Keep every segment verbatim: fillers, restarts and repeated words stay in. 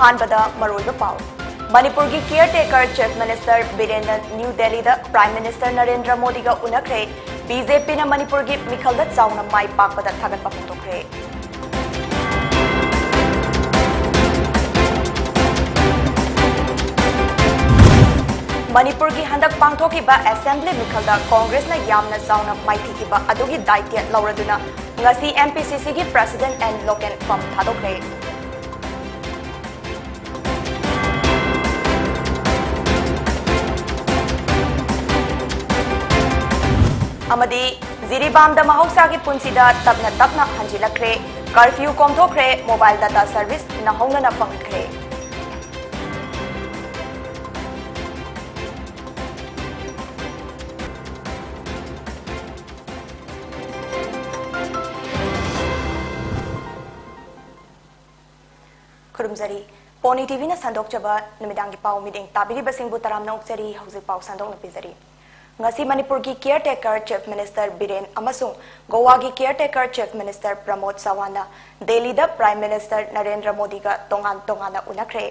ꯑꯍꯥꯟꯕꯗ ꯃꯔꯨꯑꯣꯏꯕ ꯄꯥꯎ꯫ ꯃꯅꯤꯄꯨꯔꯒꯤ caretaker Chief Minister ꯕꯤꯔꯦꯟꯅ ꯅ꯭ꯌꯨ ꯗꯦꯜꯂꯤꯗ Prime Minister ꯅꯔꯦꯟꯗ꯭ꯔ ꯃꯣꯗꯤꯒ ꯎꯅꯈ꯭ꯔꯦ꯫ ꯕꯤ ꯖꯦ ꯄꯤꯅ ꯃꯅꯤꯄꯨꯔꯒꯤ ꯃꯤꯈꯜꯗ ꯆꯥꯎꯅ ꯃꯥꯏ ꯄꯥꯛꯄꯗ ꯊꯥꯒꯠꯄ ꯐꯣꯡꯗꯣꯛꯈ꯭ꯔꯦ꯫ ꯃꯅꯤꯄꯨꯔꯒꯤ ꯍꯟꯗꯛ ꯄꯥꯡꯊꯣꯛꯈꯤꯕ Assembly ꯃꯤꯈꯜꯗ ꯀꯣꯡꯒ꯭ꯔꯦꯁꯅ ꯌꯥꯝꯅ ꯆꯥꯎꯅ ꯃꯥꯏꯊꯤꯈꯤꯕ ꯑꯗꯨꯒꯤ ꯗꯥꯏꯇ꯭ꯌ ꯂꯧꯔꯗꯨꯅ ꯉꯁꯤ M P C Cꯒꯤ President ꯑꯦꯟ ꯂꯣꯀꯦꯟ ꯐꯝ ꯊꯥꯗꯣꯛꯈ꯭ꯔꯦ꯫ ꯑꯃꯗꯤ ꯖꯤꯔꯤꯕꯥꯝꯗ ꯃꯍꯧꯁꯥꯒꯤ ꯄꯨꯟꯁꯤꯗ ꯇꯞꯅ ꯇꯞꯅ ꯍꯟꯖꯤꯜꯂꯛꯈ꯭ꯔꯦ꯫ Curfew ꯀꯣꯝꯊꯣꯛꯈ꯭ꯔꯦ, mobile data service ꯅꯧꯍꯧꯅꯅ ꯐꯪꯍꯟꯈ꯭ꯔꯦ꯫ ꯈꯨꯔꯨꯝꯖꯔꯤ꯫ ꯄꯣꯅꯤ ꯇꯤꯚꯤꯅ ꯁꯟꯗꯣꯛꯆꯕ ꯅꯨꯃꯤꯗꯥꯡꯒꯤ ꯄꯥꯎ ꯃꯤꯠꯌꯦꯡ ꯇꯥꯕꯤꯔꯤꯕꯁꯤꯡꯕꯨ ꯇꯔꯥꯝꯅ ꯑꯣꯛꯆꯔꯤ꯫ ꯍꯧꯖꯤꯛ ꯄꯥꯎ ꯁꯟꯗꯣꯛꯅ ꯄꯤꯖꯔꯤ꯫ ꯉꯁꯤ ꯃꯅꯤꯄꯨꯔꯒꯤ caretaker Chief Minister ꯕꯤꯔꯦꯟ ꯑꯃꯁꯨꯡ ꯒꯣꯋꯥꯒꯤ caretaker Chief Minister ꯄ꯭ꯔꯃꯣꯗ ꯁꯥꯋꯥꯟꯅ ꯗꯦꯜꯂꯤꯗ Prime Minister ꯅꯔꯦꯟꯗ꯭ꯔ ꯃꯣꯗꯤꯒ ꯇꯣꯉꯥꯟ ꯇꯣꯉꯥꯟꯅ ꯎꯅꯈ꯭ꯔꯦ꯫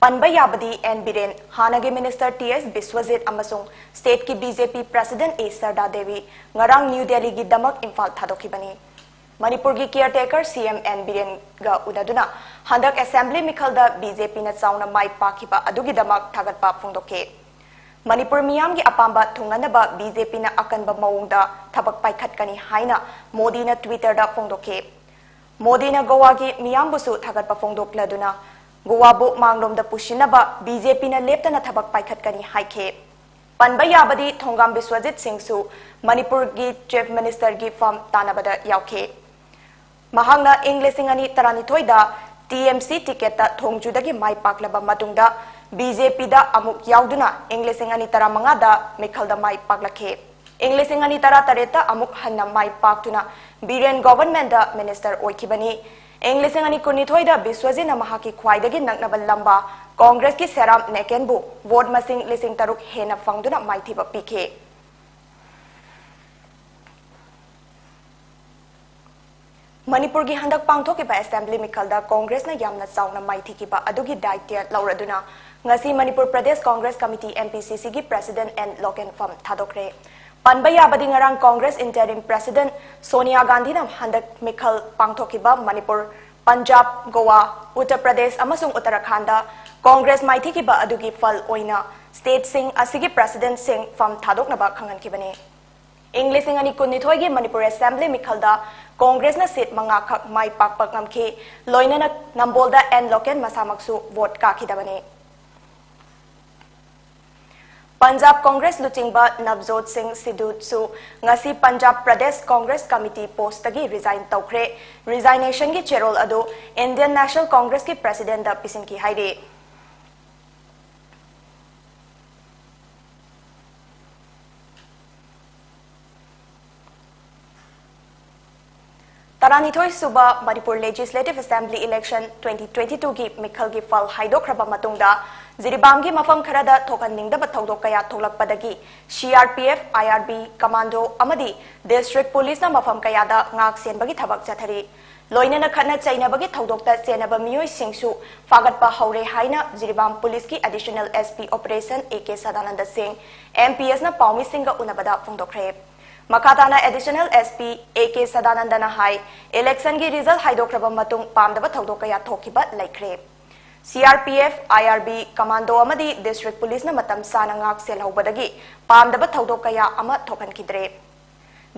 ꯄꯟꯕ ꯌꯥꯕꯗꯤ, ꯑꯦꯟ ꯕꯤꯔꯦꯟ, ꯍꯥꯟꯅꯒꯤ Minister ꯇꯤ ꯑꯦꯁ ꯕꯤꯁ꯭ꯋꯖꯤꯠ ꯑꯃꯁꯨꯡ stateꯀꯤ B J P President ꯑꯦ ꯁꯔꯗꯥ ꯗꯦꯕꯤ ꯉꯔꯥꯡ ꯅ꯭ꯌꯨ ꯗꯦꯜꯂꯤꯒꯤꯗꯃꯛ ꯏꯝꯐꯥꯜ ꯊꯥꯗꯣꯛꯈꯤꯕꯅꯤ꯫ ꯃꯅꯤꯄꯨꯔꯒꯤ caretaker C M ꯑꯦꯟ ꯕꯤꯔꯦꯟꯒ ꯎꯅꯗꯨꯅ ꯍꯟꯗꯛ Assembly ꯃꯤꯈꯜꯗ B J Pꯅ ꯆꯥꯎꯅ ꯃꯥꯏ ꯄꯥꯛꯈꯤꯕ ꯑꯗꯨꯒꯤꯗꯃꯛ ꯊꯥꯒꯠꯄ ꯐꯣꯡꯗꯣꯛꯈꯤ꯫ ꯃꯅꯤꯄꯨꯔ ꯃꯤꯌꯥꯝꯒꯤ ꯑꯄꯥꯝꯕ ꯊꯨꯡꯅꯅꯕ B J Pꯅ ꯑꯀꯟꯕ ꯃꯑꯣꯡꯗ ꯊꯕꯛ ꯄꯥꯏꯈꯠꯀꯅꯤ ꯍꯥꯏꯅ ꯃꯣꯗꯤꯅ Twitterꯗ ꯐꯣꯡꯗꯣꯛꯈꯤ꯫ ꯃꯣꯗꯤꯅ ꯒꯣꯋꯥꯒꯤ ꯃꯤꯌꯥꯝꯕꯨꯁꯨ ꯊꯥꯒꯠꯄ ꯐꯣꯡꯗꯣꯛꯂꯗꯨꯅ ꯒꯣꯋꯥꯕꯨ ꯃꯥꯡꯂꯣꯝꯗ ꯄꯨꯁꯤꯟꯅꯕ B J Pꯅ ꯂꯦꯞꯇꯅ ꯊꯕꯛ ꯄꯥꯏꯈꯠꯀꯅꯤ ꯍꯥꯏꯈꯤ꯫ ꯄꯟꯕ ꯌꯥꯕꯗꯤ, ꯊꯣꯡꯒꯥꯝ ꯕꯤꯁ꯭ꯋꯖꯤꯠ ꯁꯤꯡꯁꯨ ꯃꯅꯤꯄꯨꯔꯒꯤ Chief Ministerꯒꯤ ꯐꯝ ꯇꯥꯟꯅꯕꯗ ꯌꯥꯎꯈꯤ꯫ ꯃꯍꯥꯛꯅ ꯏꯪ ꯂꯤꯁꯤꯡ ꯑꯅꯤ ꯇꯔꯥꯅꯤꯊꯣꯏꯗ T M C ticketꯇ ꯊꯣꯡꯖꯨꯗꯒꯤ ꯃꯥꯏ ꯄꯥꯛꯂꯕ ꯃꯇꯨꯡꯗ B J Pꯗ ꯑꯃꯨꯛ ꯌꯥꯎꯗꯨꯅ ꯏꯪ ꯂꯤꯁꯤꯡ ꯑꯅꯤ ꯇꯔꯥꯃꯉꯥꯗ ꯃꯤꯈꯜꯗ ꯃꯥꯏ ꯄꯥꯛꯂꯛꯈꯤ꯫ ꯏꯪ ꯂꯤꯁꯤꯡ ꯑꯅꯤ ꯇꯔꯥꯇꯔꯦꯠꯇ ꯑꯃꯨꯛ ꯍꯟꯅ ꯃꯥꯏ ꯄꯥꯛꯇꯨꯅ ꯕꯤꯔꯦꯟ governmentꯇ minister ꯑꯣꯏꯈꯤꯕꯅꯤ꯫ ꯏꯪ ꯂꯤꯁꯤꯡ ꯑꯅꯤ ꯀꯨꯟꯅꯤꯊꯣꯏꯗ ꯕꯤꯁ꯭ꯋꯖꯤꯠꯅ ꯃꯍꯥꯛꯀꯤ ꯈ꯭ꯋꯥꯏꯗꯒꯤ ꯅꯛꯅꯕ ꯂꯝꯕꯥ ꯀꯣꯡꯒ꯭ꯔꯦꯁꯀꯤ ꯁꯦꯔꯥꯝ ꯅꯦꯀꯦꯟꯕꯨ vote ꯃꯁꯤꯡ ꯂꯤꯁꯤꯡ ꯇꯔꯨꯛ ꯍꯦꯟꯅ ꯐꯪꯗꯨꯅ ꯃꯥꯏꯊꯤꯕ ꯄꯤꯈꯤ꯫ ꯃꯅꯤꯄꯨꯔꯒꯤ ꯍꯟꯗꯛ ꯄꯥꯡꯊꯣꯛꯈꯤꯕ ꯑꯦꯁꯦꯝꯕ꯭ꯂꯤ ꯃꯤꯈꯜꯗ ꯀꯣꯡꯒ꯭ꯔꯦꯁꯅ ꯌꯥꯝꯅ ꯆꯥꯎꯅ ꯃꯥꯏꯊꯤꯈꯤꯕ ꯑꯗꯨꯒꯤ ꯗꯥꯏꯇ꯭ꯌ ꯂꯧꯔꯗꯨꯅ ꯉꯁꯤ ꯃꯅꯤꯄꯨꯔ ꯄ꯭ꯔꯗꯦꯁ ꯀꯣꯡꯒ꯭ꯔꯦꯁ ꯀꯃꯤꯇꯤ, MPCC, ꯒꯤ ꯄ꯭ꯔꯦꯁꯤꯗꯦꯟꯠ ꯑꯦꯟ ꯂꯣꯀꯦꯟ ꯐꯝ ꯊꯥꯗꯣꯛꯈ꯭ꯔꯦ꯫ ꯄꯟꯕ ꯌꯥꯕꯗꯤ ꯉꯔꯥꯡ ꯀꯣꯡꯒ꯭ꯔꯦꯁ ꯏꯟꯇꯔꯤꯝ ꯄ꯭ꯔꯦꯁꯤꯗꯦꯟꯠ ꯁꯣꯅꯤꯌꯥ ꯒꯥꯟꯙꯤꯅ ꯍꯟꯗꯛ ꯃꯤꯈꯜ ꯄꯥꯡꯊꯣꯛꯈꯤꯕ ꯃꯅꯤꯄꯨꯔ, ꯄꯟꯖꯥꯕ, ꯒꯣꯋꯥ, ꯎꯠꯇꯔ ꯄ꯭ꯔꯗꯦꯁ ꯑꯃꯁꯨꯡ ꯎꯠꯇꯔꯥꯈꯥꯟꯗ ꯀꯣꯡꯒ꯭ꯔꯦꯁ ꯃꯥꯏꯊꯤꯈꯤꯕ ꯑꯗꯨꯒꯤ ꯐꯜ ꯑꯣꯏꯅ ꯁ꯭ꯇꯦꯠꯁꯤꯡ ꯑꯁꯤꯒꯤ ꯄ꯭ꯔꯦꯁꯤꯗꯦꯟꯠꯁꯤꯡ ꯐꯝ ꯊꯥꯗꯣꯛꯅꯕ ꯈꯪꯍꯟꯈꯤꯕꯅꯤ꯫ ꯏꯪ ꯂꯤꯁꯤꯡ ꯑꯅꯤ ꯀꯨꯟꯅꯤꯊꯣꯏꯒꯤ ꯃꯅꯤꯄꯨꯔ ꯑꯦꯁꯦꯝꯕ꯭ꯂꯤ ꯃꯤꯈꯜꯗ ꯀꯣꯡꯒ꯭ꯔꯦꯁꯅ ꯁꯤꯠ ꯃꯉꯥꯈꯛ ꯃꯥꯏ ꯄꯥꯛꯄ ꯉꯝꯈꯤ꯫ ꯂꯣꯏꯅꯅ ꯅꯝꯕꯣꯜꯗ ꯑꯦꯟ ꯂꯣꯀꯦꯟ ꯃꯁꯥꯃꯛꯁꯨ ꯚꯣꯠ ꯀꯥꯈꯤꯗꯕꯅꯤ꯫ ꯄꯟꯖꯥꯕ ꯀꯣꯡꯒ꯭ꯔꯦꯁ ꯂꯨꯆꯤꯡꯕ ꯅꯕꯖꯣꯠ ꯁꯤꯡ ꯁꯤꯙꯨꯁꯨ ꯉꯁꯤ ꯄꯟꯖꯥꯕ ꯄ꯭ꯔꯗꯦꯁ ꯀꯣꯡꯒ꯭ꯔꯦꯁ ꯀꯃꯤꯇꯤ ꯄꯣꯁꯇꯒꯤ ꯔꯤꯖꯥꯏꯟ ꯇꯧꯈ꯭ꯔꯦ꯫ ꯔꯤꯖꯥꯏꯅꯦꯁꯟꯒꯤ ꯆꯦꯔꯣꯜ ꯑꯗꯨ ꯏꯟꯗꯤꯌꯟ ꯅꯦꯁꯅꯦꯜ ꯀꯣꯡꯒ꯭ꯔꯦꯁꯀꯤ ꯄ꯭ꯔꯦꯁꯤꯗꯦꯟꯠꯗ ꯄꯤꯁꯤꯟꯈꯤ ꯍꯥꯏꯔꯤ꯫ ꯇꯔꯥꯅꯤꯊꯣꯏ ꯁꯨꯕ Manipur legislative assembly election twenty twenty-two ꯒꯤ ꯃꯤꯈꯜꯒꯤ ꯐꯜ ꯍꯥꯏꯗꯣꯛꯈ꯭ꯔꯕ ꯃꯇꯨꯡꯗ ꯖꯤꯔꯤꯕꯥꯝꯒꯤ ꯃꯐꯝ ꯈꯔꯗ ꯊꯣꯛꯍꯟꯅꯤꯡꯗꯕ ꯊꯧꯗꯣꯛ ꯀꯌꯥ ꯊꯣꯛꯂꯛꯄꯗꯒꯤ CRPF, IRB, ꯀꯃꯥꯟꯗꯣ ꯑꯃꯗꯤ ꯗꯤꯁꯇ꯭ꯔꯤꯛ ꯄꯨꯂꯤꯁꯅ ꯃꯐꯝ ꯀꯌꯥꯗ ꯉꯥꯛ ꯁꯦꯟꯕꯒꯤ ꯊꯕꯛ ꯆꯠꯊꯔꯤ꯫ ꯂꯣꯏꯅꯅ ꯈꯠꯅ ꯆꯩꯅꯕꯒꯤ ꯊꯧꯗꯣꯛꯇ ꯆꯦꯟꯅꯕ ꯃꯤꯑꯣꯏꯁꯤꯡꯁꯨ ꯐꯥꯒꯠꯄ ꯍꯧꯔꯦ ꯍꯥꯏꯅ ꯖꯤꯔꯤꯕꯥꯝ ꯄꯨꯂꯤꯁꯀꯤ additional SP operation A K Sadanand Singh MPSꯅ ꯄꯥꯎꯃꯤꯁꯤꯡꯒ ꯎꯅꯕꯗ ꯐꯣꯡꯗꯣꯛꯈ꯭ꯔꯦ꯫ ꯃꯈꯥ ꯇꯥꯅ ꯑꯦꯗꯤꯁꯅꯦꯜ SP A K ꯁꯗꯥꯅꯟꯗꯅ ꯍꯥꯏ, ꯏꯂꯦꯛꯁꯟꯒꯤ ꯔꯤꯖꯜ ꯍꯥꯏꯗꯣꯛꯈ꯭ꯔꯕ ꯃꯇꯨꯡ ꯄꯥꯝꯗꯕ ꯊꯧꯗꯣꯛ ꯀꯌꯥ ꯊꯣꯛꯈꯤꯕ ꯂꯩꯈ꯭ꯔꯦ꯫ CRPF, IRB, ꯀꯃꯥꯟꯗꯣ ꯑꯃꯗꯤ ꯗꯤꯁꯇ꯭ꯔꯤꯛ ꯄꯨꯂꯤꯁꯅ ꯃꯇꯝ ꯆꯥꯅ ꯉꯥꯛ ꯁꯦꯜꯍꯧꯕꯗꯒꯤ ꯄꯥꯝꯗꯕ ꯊꯧꯗꯣꯛ ꯀꯌꯥ ꯑꯃ ꯊꯣꯛꯍꯟꯈꯤꯗ꯭ꯔꯦ꯫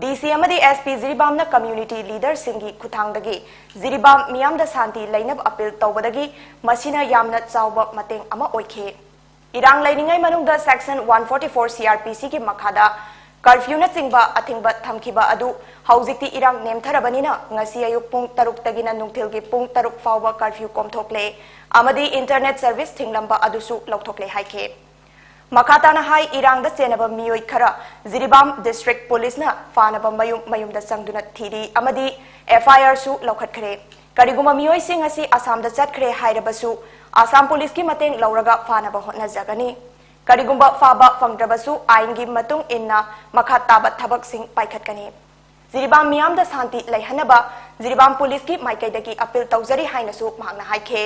DC ꯑꯃꯗꯤ SP ꯖꯤꯔꯤꯕꯥꯝꯅ ꯀꯝꯃ꯭ꯌꯨꯅꯤꯇꯤ ꯂꯤꯗꯔꯁꯤꯡꯒꯤ ꯈꯨꯠꯊꯥꯡꯗꯒꯤ ꯖꯤꯔꯤꯕꯥꯝ ꯃꯤꯌꯥꯝꯗ ꯁꯥꯟꯇꯤ ꯂꯩꯅꯕ ꯑꯄꯤꯜ ꯇꯧꯕꯗꯒꯤ ꯃꯁꯤꯅ ꯌꯥꯝꯅ ꯆꯥꯎꯕ ꯃꯇꯦꯡ ꯑꯃ ꯑꯣꯏꯈꯤ꯫ ꯏꯔꯥꯡ ꯂꯩꯔꯤꯉꯩ ꯃꯅꯨꯡꯗ Section one forty-four CrPCꯒꯤ ꯃꯈꯥꯗ ꯀꯔꯐ꯭ꯌꯨꯅꯆꯤꯡꯕ ꯑꯊꯤꯡꯕ ꯊꯝꯈꯤꯕ ꯑꯗꯨ ꯍꯧꯖꯤꯛꯇꯤ ꯏꯔꯥꯡ ꯅꯦꯝꯊꯔꯕꯅꯤꯅ ꯉꯁꯤ ꯑꯌꯨꯛ ꯄꯨꯡ ꯇꯔꯨꯛꯇꯒꯤꯅ ꯅꯨꯡꯊꯤꯜꯒꯤ ꯄꯨꯡ ꯇꯔꯨꯛ ꯐꯥꯎꯕ ꯀꯔꯐ꯭ꯌꯨ ꯀꯣꯝꯊꯣꯛꯂꯦ ꯑꯃꯗꯤ ꯏꯟꯇꯔꯅꯦꯠ ꯁꯔꯚꯤꯁ ꯊꯤꯡꯂꯝꯕ ꯑꯗꯨꯁꯨ ꯂꯧꯊꯣꯛꯂꯦ ꯍꯥꯏꯈꯤ꯫ ꯃꯈꯥ ꯇꯥꯅ ꯍꯥꯏ, ꯏꯔꯥꯡꯗ ꯆꯦꯟꯅꯕ ꯃꯤꯑꯣꯏ ꯈꯔ ꯖꯤꯔꯤꯕꯥꯝ ꯗꯤꯁꯇ꯭ꯔꯤꯛ ꯄꯨꯂꯤꯁꯅ ꯐꯥꯅꯕ ꯃꯌꯨꯝ ꯃꯌꯨꯝꯗ ꯆꯪꯗꯨꯅ ꯊꯤꯔꯤ ꯑꯃꯗꯤ FIRꯁꯨ ꯂꯧꯈꯠꯈ꯭ꯔꯦ꯫ ꯀꯔꯤꯒꯨꯝꯕ ꯃꯤꯑꯣꯏꯁꯤꯡ ꯑꯁꯤ ꯑꯁꯥꯝꯗ ꯆꯠꯈ꯭ꯔꯦ ꯍꯥꯏꯔꯕꯁꯨ, ꯑꯁꯥꯝ ꯄꯨꯂꯤꯁꯀꯤ ꯃꯇꯦꯡ ꯂꯧꯔꯒ ꯐꯥꯅꯕ ꯍꯣꯠꯅꯖꯒꯅꯤ꯫ ꯀꯔꯤꯒꯨꯝꯕ ꯐꯥꯕ ꯐꯪꯗ꯭ꯔꯕꯁꯨ, ꯑꯥꯏꯟꯒꯤ ꯃꯇꯨꯡ ꯏꯟꯅ ꯃꯈꯥ ꯇꯥꯕ ꯊꯕꯛꯁꯤꯡ ꯄꯥꯏꯈꯠꯀꯅꯤ꯫ ꯖꯤꯔꯤꯕꯥꯝ ꯃꯤꯌꯥꯝꯗ ꯁꯥꯟꯇꯤ ꯂꯩꯍꯟꯅꯕ ꯖꯤꯔꯤꯕꯥꯝ ꯄꯨꯂꯤꯁꯀꯤ ꯃꯥꯏꯀꯩꯗꯒꯤ ꯑꯄꯤꯜ ꯇꯧꯖꯔꯤ ꯍꯥꯏꯅꯁꯨ ꯃꯍꯥꯛꯅ ꯍꯥꯏꯈꯤ꯫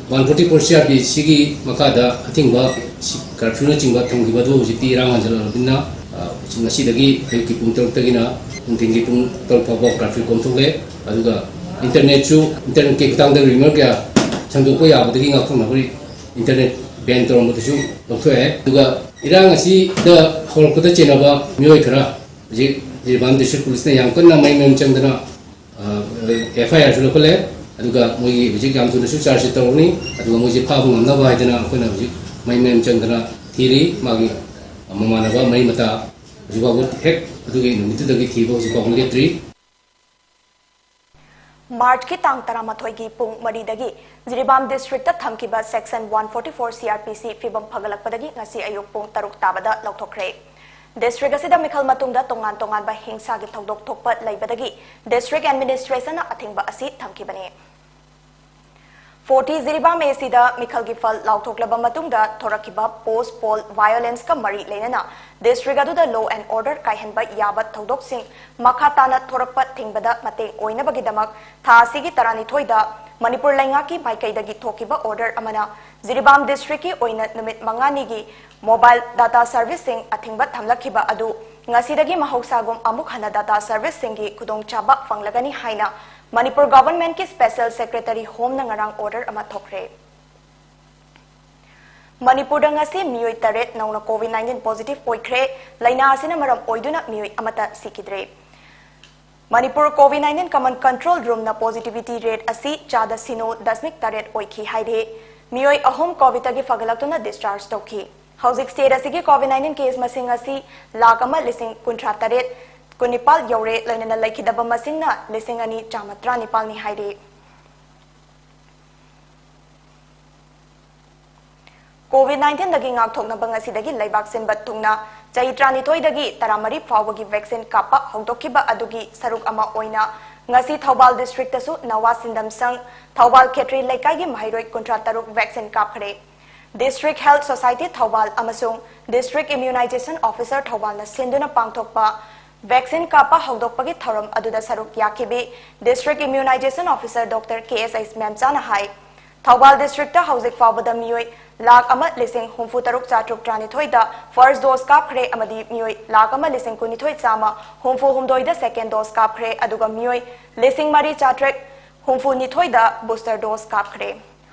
One forty for C R P ꯁꯤꯒꯤ ꯃꯈꯥꯗ ꯑꯊꯤꯡꯕ, ꯀꯔꯐ꯭ꯌꯨꯅꯆꯤꯡꯕ ꯊꯝꯈꯤꯕ ꯑꯗꯨ ꯍꯧꯖꯤꯛꯇꯤ ꯏꯔꯥꯡ ꯍꯟꯖꯜꯂꯛꯂꯕꯅꯤꯅ, ꯑ, ꯉꯁꯤꯗꯒꯤ ꯑꯌꯨꯛꯀꯤ ꯄꯨꯡ ꯇꯔꯨꯛꯇꯒꯤꯅ ꯅꯨꯡꯊꯤꯟꯒꯤ ꯄꯨꯡ ꯇꯔꯨꯛ ꯐꯥꯎꯕ ꯀꯔꯐ꯭ꯌꯨ ꯀꯣꯝꯊꯣꯛꯂꯦ꯫ ꯑꯗꯨꯒ ꯏꯟꯇꯔꯅꯦꯠꯁꯨ, ꯏꯟꯇꯔꯅꯦꯠꯀꯤ ꯈꯨꯠꯊꯥꯡꯗ ꯔꯤꯃꯔ ꯀꯌꯥ ꯁꯟꯗꯣꯛꯄ ꯌꯥꯕꯗꯒꯤ ꯉꯥꯛꯊꯣꯛꯅꯕ ꯏꯟꯇꯔꯅꯦꯠ ꯕꯦꯟ ꯇꯧꯔꯝꯕꯗꯨꯁꯨ ꯂꯧꯊꯣꯛꯑꯦ꯫ ꯑꯗꯨꯒ ꯏꯔꯥꯡ ꯑꯁꯤꯗ ꯍꯧꯔꯛꯄꯗ ꯆꯦꯟꯅꯕ ꯃꯤꯑꯣꯏ ꯈꯔ ꯍꯧꯖꯤꯛ ꯖꯤꯔꯤꯕꯥꯝ ꯗꯤꯁꯇ꯭ꯔꯤꯛ ꯄꯨꯂꯤꯁꯅ ꯌꯥꯝ ꯀꯟꯅ ꯃꯌꯨꯝ ꯃꯌꯨꯝ ꯆꯪꯗꯅ, ꯑ, ꯑꯦꯐ ꯑꯥꯏ ꯑꯥꯔꯁꯨ ꯂꯧꯈꯠꯂꯦ꯫ ꯑꯗꯨꯒ ꯃꯣꯏꯒꯤ ꯍꯧꯖꯤꯛ ꯌꯥꯝ ꯊꯨꯅꯁꯨ ꯆꯥꯔꯖ ꯁꯤꯠ ꯇꯧꯔꯅꯤ꯫ ꯑꯗꯨꯒ ꯃꯣꯏꯁꯦ ꯐꯥꯕ ꯉꯝꯅꯕ ꯍꯥꯏꯗꯅ ꯑꯩꯈꯣꯏꯅ ꯍꯧꯖꯤꯛ ꯃꯌꯨꯝ ꯃꯌꯨꯝ ꯆꯪꯗꯅ ꯊꯤꯔꯤ꯫ ꯃꯥꯒꯤ ꯃꯃꯥꯟꯅꯕ ꯃꯔꯤ ꯃꯇꯥ ꯍꯧꯖꯤꯛ ꯐꯥꯎꯕ ꯍꯦꯛ ꯑꯗꯨꯒꯤ ꯅꯨꯃꯤꯠꯇꯨꯗꯒꯤ ꯊꯤꯕ ꯍꯧꯖꯤꯛ ꯐꯥꯎꯕ ꯂꯦꯞꯇ꯭ꯔꯤ꯫ ꯃꯥꯔꯆꯀꯤ ꯇꯥꯡ ꯇꯔꯥꯃꯥꯊꯣꯏꯒꯤ ꯄꯨꯡ ꯃꯔꯤꯗꯒꯤ ꯖꯤꯔꯤꯕꯥꯝ ꯗꯤꯁꯇ꯭ꯔꯤꯛꯇ ꯊꯝꯈꯤꯕ section one forty for C R P ꯁꯤ ꯐꯤꯕꯝ ꯐꯒꯠꯂꯛꯄꯗꯒꯤ ꯉꯁꯤ ꯑꯌꯨꯛ ꯄꯨꯡ ꯇꯔꯨꯛ ꯇꯥꯕꯗ ꯂꯧꯊꯣꯛꯈ꯭ꯔꯦ꯫ ꯗꯤꯁꯇ꯭ꯔꯤꯛ ꯑꯁꯤꯗ ꯃꯤꯈꯜ ꯃꯇꯨꯡꯗ ꯇꯣꯉꯥꯟ ꯇꯣꯉꯥꯟꯕ ꯍꯤꯡꯁꯥꯒꯤ ꯊꯧꯗꯣꯛ ꯊꯣꯛꯄ ꯂꯩꯕꯗꯒꯤ ꯗꯤꯁꯇ꯭ꯔꯤꯛ ꯑꯦꯗꯃꯤꯅꯤꯁꯇ꯭ꯔꯦꯁꯟꯅ ꯑꯊꯤꯡꯕ ꯑꯁꯤ ꯊꯝꯈꯤꯕꯅꯤ꯫ ꯐꯣꯔꯇꯤ ꯖꯤꯔꯤꯕꯥꯝ ꯑꯦ ꯁꯤꯗ ꯃꯤꯈꯜꯒꯤ ꯐꯜ ꯂꯥꯎꯊꯣꯛꯂꯕ ꯃꯇꯨꯡꯗ ꯊꯣꯔꯛꯈꯤꯕ ꯄꯣꯁ ꯄꯣꯜ ꯚꯥꯏꯑꯣꯂꯦꯟꯁꯀ ꯃꯔꯤ ꯂꯩꯅꯅ ꯗꯤꯁꯇ꯭ꯔꯤꯛ ꯑꯗꯨꯗ ꯂꯣ ꯑꯦꯟ ꯑꯣꯔꯗꯔ ꯀꯥꯏꯍꯟꯕ ꯌꯥꯕ ꯊꯧꯗꯣꯛꯁꯤꯡ ꯃꯈꯥ ꯇꯥꯅ ꯊꯣꯔꯛꯄ ꯊꯤꯡꯕꯗ ꯃꯇꯦꯡ ꯑꯣꯏꯅꯕꯒꯤꯗꯃꯛ ꯊꯥ ꯑꯁꯤꯒꯤ ꯇꯔꯥꯅꯤꯊꯣꯏꯗ ꯃꯅꯤꯄꯨꯔ ꯂꯩꯉꯥꯛꯀꯤ ꯃꯥꯏꯀꯩꯗꯒꯤ ꯊꯣꯛꯈꯤꯕ ꯑꯣꯔꯗꯔ ꯑꯃꯅ ꯖꯤꯔꯤꯕꯥꯝ ꯗꯤꯁꯇ꯭ꯔꯤꯛꯀꯤ ꯑꯣꯏꯅ ꯅꯨꯃꯤꯠ ꯃꯉꯥꯅꯤꯒꯤ ꯃꯣꯕꯥꯏꯜ ꯗꯥꯇꯥ ꯁꯔꯚꯤꯁꯁꯤꯡ ꯑꯊꯤꯡꯕ ꯊꯝꯂꯛꯈꯤꯕ ꯑꯗꯨ ꯉꯁꯤꯗꯒꯤ ꯃꯍꯧꯁꯥꯒꯨꯝ ꯑꯃꯨꯛ ꯍꯟꯅ ꯗꯥꯇꯥ ꯁꯔꯚꯤꯁꯁꯤꯡꯒꯤ ꯈꯨꯗꯣꯡꯆꯥꯕ ꯐꯪꯂꯒꯅꯤ ꯍꯥꯏꯅ ꯃꯅꯤꯄꯨꯔ ꯒꯚꯔꯟꯃꯦꯟꯠꯀꯤ ꯁ꯭ꯄꯦꯁꯦꯜ ꯁꯦꯀ꯭ꯔꯦꯇꯔꯤ ꯍꯣꯝꯅ ꯉꯔꯥꯡ ꯑꯣꯔꯗꯔ ꯑꯃ ꯊꯣꯛꯈ꯭ꯔꯦ꯫ ꯃꯅꯤꯄꯨꯔꯗ ꯉꯁꯤ ꯃꯤꯑꯣꯏ ꯇꯔꯦꯠ ꯅꯧꯅ ꯀꯣꯚꯤꯗ ꯅꯥꯏꯟꯇꯤꯟ ꯄꯣꯖꯤꯇꯤꯚ ꯑꯣꯏꯈ꯭ꯔꯦ꯫ ꯂꯥꯏꯅꯥ ꯑꯁꯤꯅ ꯃꯔꯝ ꯑꯣꯏꯗꯨꯅ ꯃꯤꯑꯣꯏ ꯑꯃꯠꯇ ꯁꯤꯈꯤꯗ꯭ꯔꯦ꯫ ꯃꯅꯤꯄꯨꯔ ꯀꯣꯚꯤꯗ ꯅꯥꯏꯟꯇꯤꯟ ꯀꯃꯟ ꯀꯟꯇ꯭ꯔꯣꯜ ꯔꯨꯝꯅ ꯄꯣꯖꯤꯇꯤꯚꯤꯇꯤ ꯔꯦꯠ ꯑꯁꯤ ꯆꯥꯗ ꯁꯤꯅꯣ ꯗꯁꯃꯤꯛ ꯇꯔꯦꯠ ꯑꯣꯏꯈꯤ ꯍꯥꯏꯔꯦ꯫ ꯃꯤꯑꯣꯏ ꯑꯍꯨꯝ ꯀꯣꯚꯤꯗꯇꯒꯤ ꯐꯒꯠꯂꯛꯇꯨꯅ ꯗꯤꯁꯆꯥꯔꯖ ꯇꯧꯈꯤ꯫ ꯍꯧꯖꯤꯛ ꯁ꯭ꯇꯦꯠ ꯑꯁꯤꯒꯤ ꯀꯣꯚꯤꯗ ꯅꯥꯏꯟꯇꯤꯟ ꯀꯦꯁ ꯃꯁꯤꯡ ꯑꯁꯤ ꯂꯥꯈ ꯑꯃ ꯂꯤꯁꯤꯡ ꯀꯨꯟꯊ꯭ꯔꯥ ꯇꯔꯦꯠ ꯀꯨꯟꯅꯤꯄꯥꯜ ꯌꯧꯔꯦ, ꯂꯣꯏꯅꯅ ꯂꯩꯈꯤꯗꯕ ꯃꯁꯤꯡꯅ ꯂꯤꯁꯤꯡ ꯑꯅꯤ ꯆꯥꯝꯃ ꯇꯔꯥꯅꯤꯄꯥꯜꯅꯤ ꯍꯥꯏꯔꯦ꯫ ꯀꯣꯚꯤꯗ ꯅꯥꯏꯟꯇꯤꯟꯗꯒꯤ ꯉꯥꯛꯊꯣꯛꯅꯕ ꯉꯁꯤꯗꯒꯤ ꯂꯩꯕꯥꯛ ꯁꯤꯟꯕ ꯊꯨꯡꯅ ꯆꯍꯤ ꯇꯔꯥꯅꯤꯊꯣꯏꯗꯒꯤ ꯇꯔꯥꯃꯔꯤ ꯐꯥꯎꯕꯒꯤ ꯚꯦꯛꯁꯤꯟ ꯀꯥꯞꯄ ꯍꯧꯗꯣꯛꯈꯤꯕ ꯑꯗꯨꯒꯤ ꯁꯔꯨꯛ ꯑꯃ ꯑꯣꯏꯅ ꯉꯁꯤ ꯊꯧꯕꯥꯜ ꯗꯤꯁꯇ꯭ꯔꯤꯛꯇꯁꯨ ꯅꯋꯥ ꯁꯤꯟꯗꯝ ꯁꯪ ꯊꯧꯕꯥꯜ ꯈꯦꯇ꯭ꯔꯤ ꯂꯩꯀꯥꯏꯒꯤ ꯃꯍꯩꯔꯣꯏ ꯀꯨꯟꯊ꯭ꯔꯥ ꯇꯔꯨꯛ ꯚꯦꯛꯁꯤꯟ ꯀꯥꯞꯈ꯭ꯔꯦ꯫ ꯗꯤꯁꯇ꯭ꯔꯤꯛ ꯍꯦꯜꯊ ꯁꯣꯁꯥꯏꯇꯤ ꯊꯧꯕꯥꯜ ꯑꯃꯁꯨꯡ District Immunization Officer ꯊꯧꯕꯥꯜꯅ ꯁꯤꯟꯗꯨꯅ ꯄꯥꯡꯊꯣꯛꯄ vaccine ꯀꯥꯞꯄ ꯍꯧꯗꯣꯛꯄꯒꯤ ꯊꯧꯔꯝ ꯑꯗꯨꯗ ꯁꯔꯨꯛ ꯌꯥꯈꯤꯕꯤ District Immunization Officer Doctor K S H ꯃꯦꯝꯆꯥꯅ ꯍꯥꯏ, ꯊꯧꯕꯥꯜ districtꯇ ꯍꯧꯖꯤꯛ ꯐꯥꯎꯕꯗ ꯃꯤꯑꯣꯏ ꯂꯥꯈ ꯑꯃ ꯂꯤꯁꯤꯡ ꯍꯨꯝꯐꯨ ꯇꯔꯨꯛ ꯆꯥꯇ꯭ꯔꯨꯛ ꯇꯔꯥꯅꯤꯊꯣꯏꯗ first dose ꯀꯥꯞꯈ꯭ꯔꯦ ꯑꯃꯗꯤ ꯃꯤꯑꯣꯏ ꯂꯥꯈ ꯑꯃ ꯂꯤꯁꯤꯡ ꯀꯨꯟꯅꯤꯊꯣꯏ ꯆꯥꯝꯃ ꯍꯨꯝꯐꯨ ꯍꯨꯝꯗꯣꯏꯗ second dose ꯀꯥꯞꯈ꯭ꯔꯦ, ꯑꯗꯨꯒ ꯃꯤꯑꯣꯏ ꯂꯤꯁꯤꯡ ꯃꯔꯤ ꯆꯥꯇ꯭ꯔꯦꯠ ꯍꯨꯝꯐꯨ ꯅꯤꯊꯣꯏꯗ booster dose ꯀꯥꯞꯈ꯭ꯔꯦ꯫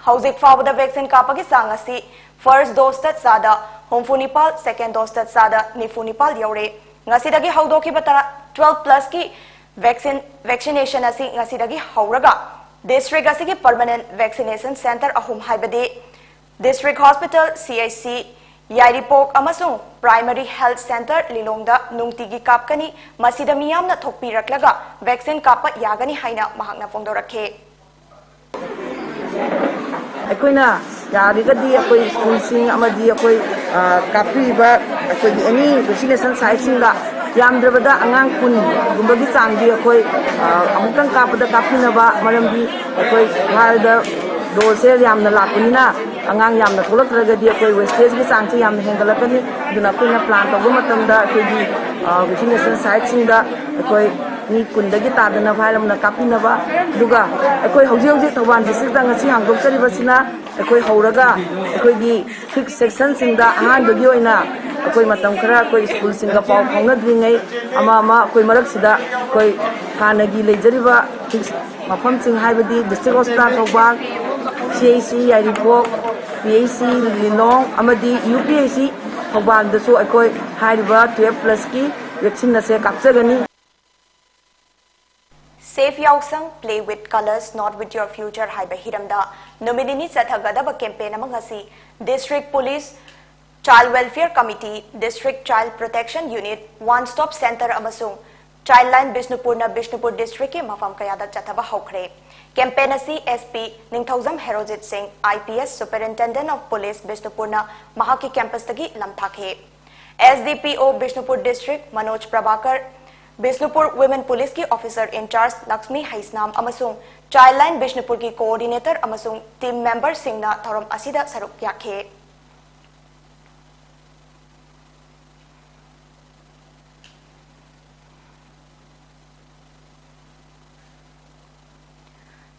ꯍꯧꯖꯤꯛ ꯐꯥꯎꯕꯗ vaccine ꯀꯥꯞꯄꯒꯤ ꯆꯥꯡ ꯑꯁꯤ first doseꯇ ꯆꯥꯗ ꯍꯨꯝꯐꯨ ꯅꯤꯄꯥꯜ, second doseꯇ ꯆꯥꯗ ꯅꯤꯐꯨ ꯅꯤꯄꯥꯜ ꯌꯧꯔꯦ꯫ ꯉꯁꯤꯗꯒꯤ ꯍꯧꯗꯣꯛꯈꯤꯕ ꯇꯔꯥ, twelve plusꯀꯤ vaccine, vaccination ꯑꯁꯤ ꯉꯁꯤꯗꯒꯤ ꯍꯧꯔꯒ district ꯑꯁꯤꯒꯤ permanent vaccination centre ꯑꯍꯨꯝ, ꯍꯥꯏꯕꯗꯤ District Hospital, C H C, ꯌꯥꯏꯔꯤꯄꯣꯛ ꯑꯃꯁꯨꯡ Primary Health Centre ꯂꯤꯂꯣꯡꯗ ꯅꯨꯡꯇꯤꯒꯤ ꯀꯥꯞꯀꯅꯤ꯫ ꯃꯁꯤꯗ ꯃꯤꯌꯥꯝꯅ ꯊꯣꯛꯄꯤꯔꯛꯂꯒ vaccine ꯀꯥꯞꯄ ꯌꯥꯒꯅꯤ ꯍꯥꯏꯅ ꯃꯍꯥꯛꯅ ꯐꯣꯡꯗꯣꯔꯛꯈꯤ꯫ ꯑꯩꯈꯣꯏꯅ ꯌꯥꯔꯒꯗꯤ ꯑꯩꯈꯣꯏ ꯁ꯭ꯀꯨꯜꯁꯤꯡ ꯑꯃꯗꯤ ꯑꯩꯈꯣꯏ, ꯑ, ꯀꯥꯞꯄꯤꯔꯤꯕ ꯑꯩꯈꯣꯏꯒꯤ any vaccination siteꯁꯤꯡꯗ ꯌꯥꯝꯗ꯭ꯔꯕꯗ ꯑꯉꯥꯡ ꯀꯨꯟꯒꯨꯝꯕꯒꯤ ꯆꯥꯡꯗꯤ ꯑꯩꯈꯣꯏ, ꯑ, ꯑꯃꯨꯛꯇꯪ ꯀꯥꯞꯄꯗ ꯀꯥꯞꯄꯤꯅꯕ, ꯃꯔꯝꯗꯤ ꯑꯩꯈꯣꯏ ꯍꯥꯏꯔꯗ doseꯁꯦ ꯌꯥꯝꯅ ꯂꯥꯛꯄꯅꯤꯅ ꯑꯉꯥꯡ ꯌꯥꯝꯅ ꯊꯣꯛꯂꯛꯇ꯭ꯔꯒꯗꯤ ꯑꯩꯈꯣꯏ wastageꯒꯤ ꯆꯥꯡꯁꯦ ꯌꯥꯝꯅ ꯍꯦꯟꯒꯠꯂꯛꯀꯅꯤ꯫ ꯑꯗꯨꯅ ꯑꯩꯈꯣꯏꯅ plan ꯇꯧꯕ ꯃꯇꯝꯗ ꯑꯩꯈꯣꯏꯒꯤ, ꯑ, vaccination siteꯁꯤꯡꯗ ꯑꯩꯈꯣꯏ ꯃꯤ ꯀꯨꯟꯗꯒꯤ ꯇꯥꯗꯅꯕ ꯍꯥꯏꯔꯝꯅ ꯀꯥꯞꯄꯤꯅꯕ, ꯑꯗꯨꯒ ꯑꯩꯈꯣꯏ ꯍꯧꯖꯤꯛ ꯍꯧꯖꯤꯛ ꯊꯧꯕꯥꯜ districtꯇ ꯉꯁꯤ ꯍꯥꯡꯗꯣꯛꯆꯔꯤꯕꯁꯤꯅ ꯑꯩꯈꯣꯏ ꯍꯧꯔꯒ ꯑꯩꯈꯣꯏꯒꯤ fifth sectionꯁꯤꯡꯗ ꯑꯍꯥꯟꯕꯒꯤ ꯑꯣꯏꯅ ꯑꯩꯈꯣꯏ ꯃꯇꯝ ꯈꯔ ꯑꯩꯈꯣꯏ ꯁ꯭ꯀꯨꯜꯁꯤꯡꯒ ꯄꯥꯎ ꯐꯥꯎꯅꯗ꯭ꯔꯤꯉꯩ ꯑꯃ ꯑꯃ ꯑꯩꯈꯣꯏ ꯃꯔꯛꯁꯤꯗ ꯑꯩꯈꯣꯏ ꯍꯥꯟꯅꯒꯤ ꯂꯩꯖꯔꯤꯕ fifth ꯃꯐꯝꯁꯤꯡ, ꯍꯥꯏꯕꯗꯤ District Hospital Thoubal, C H C ꯌꯥꯏꯔꯤꯄꯣꯛ, P H C ꯂꯤꯂꯣꯡ ꯑꯃꯗꯤ U P H C ꯊꯧꯕꯥꯜꯗꯁꯨ ꯑꯩꯈꯣꯏ ꯍꯥꯏꯔꯤꯕ twelve plusꯀꯤ vaccine ꯑꯁꯦ ꯀꯥꯞꯆꯒꯅꯤ꯫ Save Yaosang, Play with Colors, Not with Your Future ꯍꯥꯏꯕ ꯍꯤꯔꯝꯗ ꯅꯨꯃꯤꯠ ꯅꯤꯅꯤ ꯆꯠꯊꯒꯗꯕ campaign ꯑꯃ ꯉꯁꯤ District Police, Child Welfare Committee, District Child Protection Unit, One Stop Centre ꯑꯃꯁꯨꯡ Childline ꯕꯤꯁꯅꯨꯄꯨꯔꯅ ꯕꯤꯁꯅꯨꯄꯨꯔ districtꯀꯤ ꯃꯐꯝ ꯀꯌꯥꯗ ꯆꯠꯊꯕ ꯍꯧꯈ꯭ꯔꯦ꯫ Campaign ꯑꯁꯤ S P ꯅꯤꯡꯊꯧꯖꯝ ꯍꯦꯔꯣꯖꯤꯠ ꯁꯤꯡ, I P S, Superintendent of Police ꯕꯤꯁꯅꯨꯄꯨꯔꯅ ꯃꯍꯥꯛꯀꯤ campusꯇꯒꯤ ꯂꯝꯊꯥꯈꯤ꯫ S D P O Bishnupur district Manoj Prabhakar, Bishnupur Women Policeꯀꯤ officer in charge Lakshmi Heisnam ꯑꯃꯁꯨꯡ Childline ꯕꯤꯁꯅꯨꯄꯨꯔꯒꯤ coordinator ꯑꯃꯁꯨꯡ team memberꯁꯤꯡꯅ ꯊꯧꯔꯝ ꯑꯁꯤꯗ ꯁꯔꯨꯛ ꯌꯥꯈꯤ꯫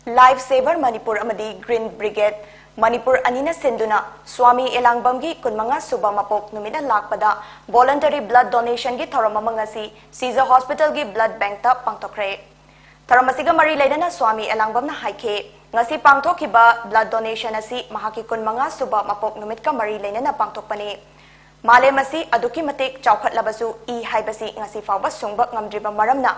Life Saver Manipur ꯑꯃꯗꯤ Green Brigade Manipur ꯑꯅꯤꯅ ꯁꯤꯟꯗꯨꯅ ꯁ꯭ꯋꯥꯃꯤ ꯑꯦꯂꯥꯡꯕꯝꯒꯤ ꯀꯨꯟꯃꯉꯥ ꯁꯨꯕ ꯃꯄꯣꯛ ꯅꯨꯃꯤꯠꯅ ꯂꯥꯛꯄꯗ voluntary blood donationꯒꯤ ꯊꯧꯔꯝ ꯑꯃ ꯉꯁꯤ ꯁꯤꯖ ꯍꯣꯁꯄꯤꯇꯥꯜꯒꯤ blood bankꯇ ꯄꯥꯡꯊꯣꯛꯈ꯭ꯔꯦ꯫ ꯊꯧꯔꯝ ꯑꯁꯤꯒ ꯃꯔꯤ ꯂꯩꯅꯅ ꯁ꯭ꯋꯥꯃꯤ ꯑꯦꯂꯥꯡꯕꯝꯅ ꯍꯥꯏꯈꯤ, ꯉꯁꯤ ꯄꯥꯡꯊꯣꯛꯈꯤꯕ blood donation ꯑꯁꯤ ꯃꯍꯥꯛꯀꯤ ꯀꯨꯟꯃꯉꯥ ꯁꯨꯕ ꯃꯄꯣꯛ ꯅꯨꯃꯤꯠꯀ ꯃꯔꯤ ꯂꯩꯅꯅ ꯄꯥꯡꯊꯣꯛꯄꯅꯤ꯫ ꯃꯥꯂꯦꯝ ꯑꯁꯤ ꯑꯗꯨꯛꯀꯤ ꯃꯇꯤꯛ ꯆꯥꯎꯈꯠꯂꯕꯁꯨ ꯏ ꯍꯥꯏꯕꯁꯤ ꯉꯁꯤ ꯐꯥꯎꯕ ꯁꯨꯡꯕ ꯉꯝꯗ꯭ꯔꯤꯕ ꯃꯔꯝꯅ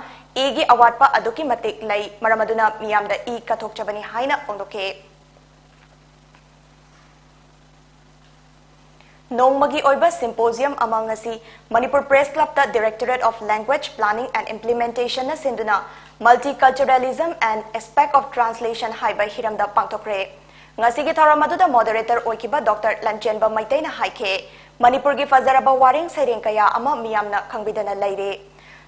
ꯏꯒꯤ ꯑꯋꯥꯠꯄ ꯑꯗꯨꯛꯀꯤ ꯃꯇꯤꯛ ꯂꯩ꯫ ꯃꯔꯝ ꯑꯗꯨꯅ ꯃꯤꯌꯥꯝꯗ ꯏ ꯀꯠꯊꯣꯛꯆꯕꯅꯤ ꯍꯥꯏꯅ ꯐꯣꯡꯗꯣꯛꯈꯤ꯫ ꯅꯣꯡꯃꯒꯤ ꯑꯣꯏꯕ symposium ꯑꯃ ꯉꯁꯤ Manipur Press Clubꯇ Directorate of Language Planning and Implementationꯅ ꯁꯤꯟꯗꯨꯅ Multiculturalism and Aspect of Translation ꯍꯥꯏꯕ ꯍꯤꯔꯝꯗ ꯄꯥꯡꯊꯣꯛꯈ꯭ꯔꯦ꯫ ꯉꯁꯤꯒꯤ ꯊꯧꯔꯝ ꯑꯗꯨꯗ moderator ꯑꯣꯏꯈꯤꯕ Doctor ꯂꯟꯆꯦꯟꯕ ꯃꯩꯇꯩꯅ ꯍꯥꯏꯈꯤ, ꯃꯅꯤꯄꯨꯔꯒꯤ ꯐꯖꯔꯕ ꯋꯥꯔꯦꯡ ꯁꯩꯔꯦꯡ ꯀꯌꯥ ꯑꯃ ꯃꯤꯌꯥꯝꯅ ꯈꯪꯕꯤꯗꯅ ꯂꯩꯔꯦ꯫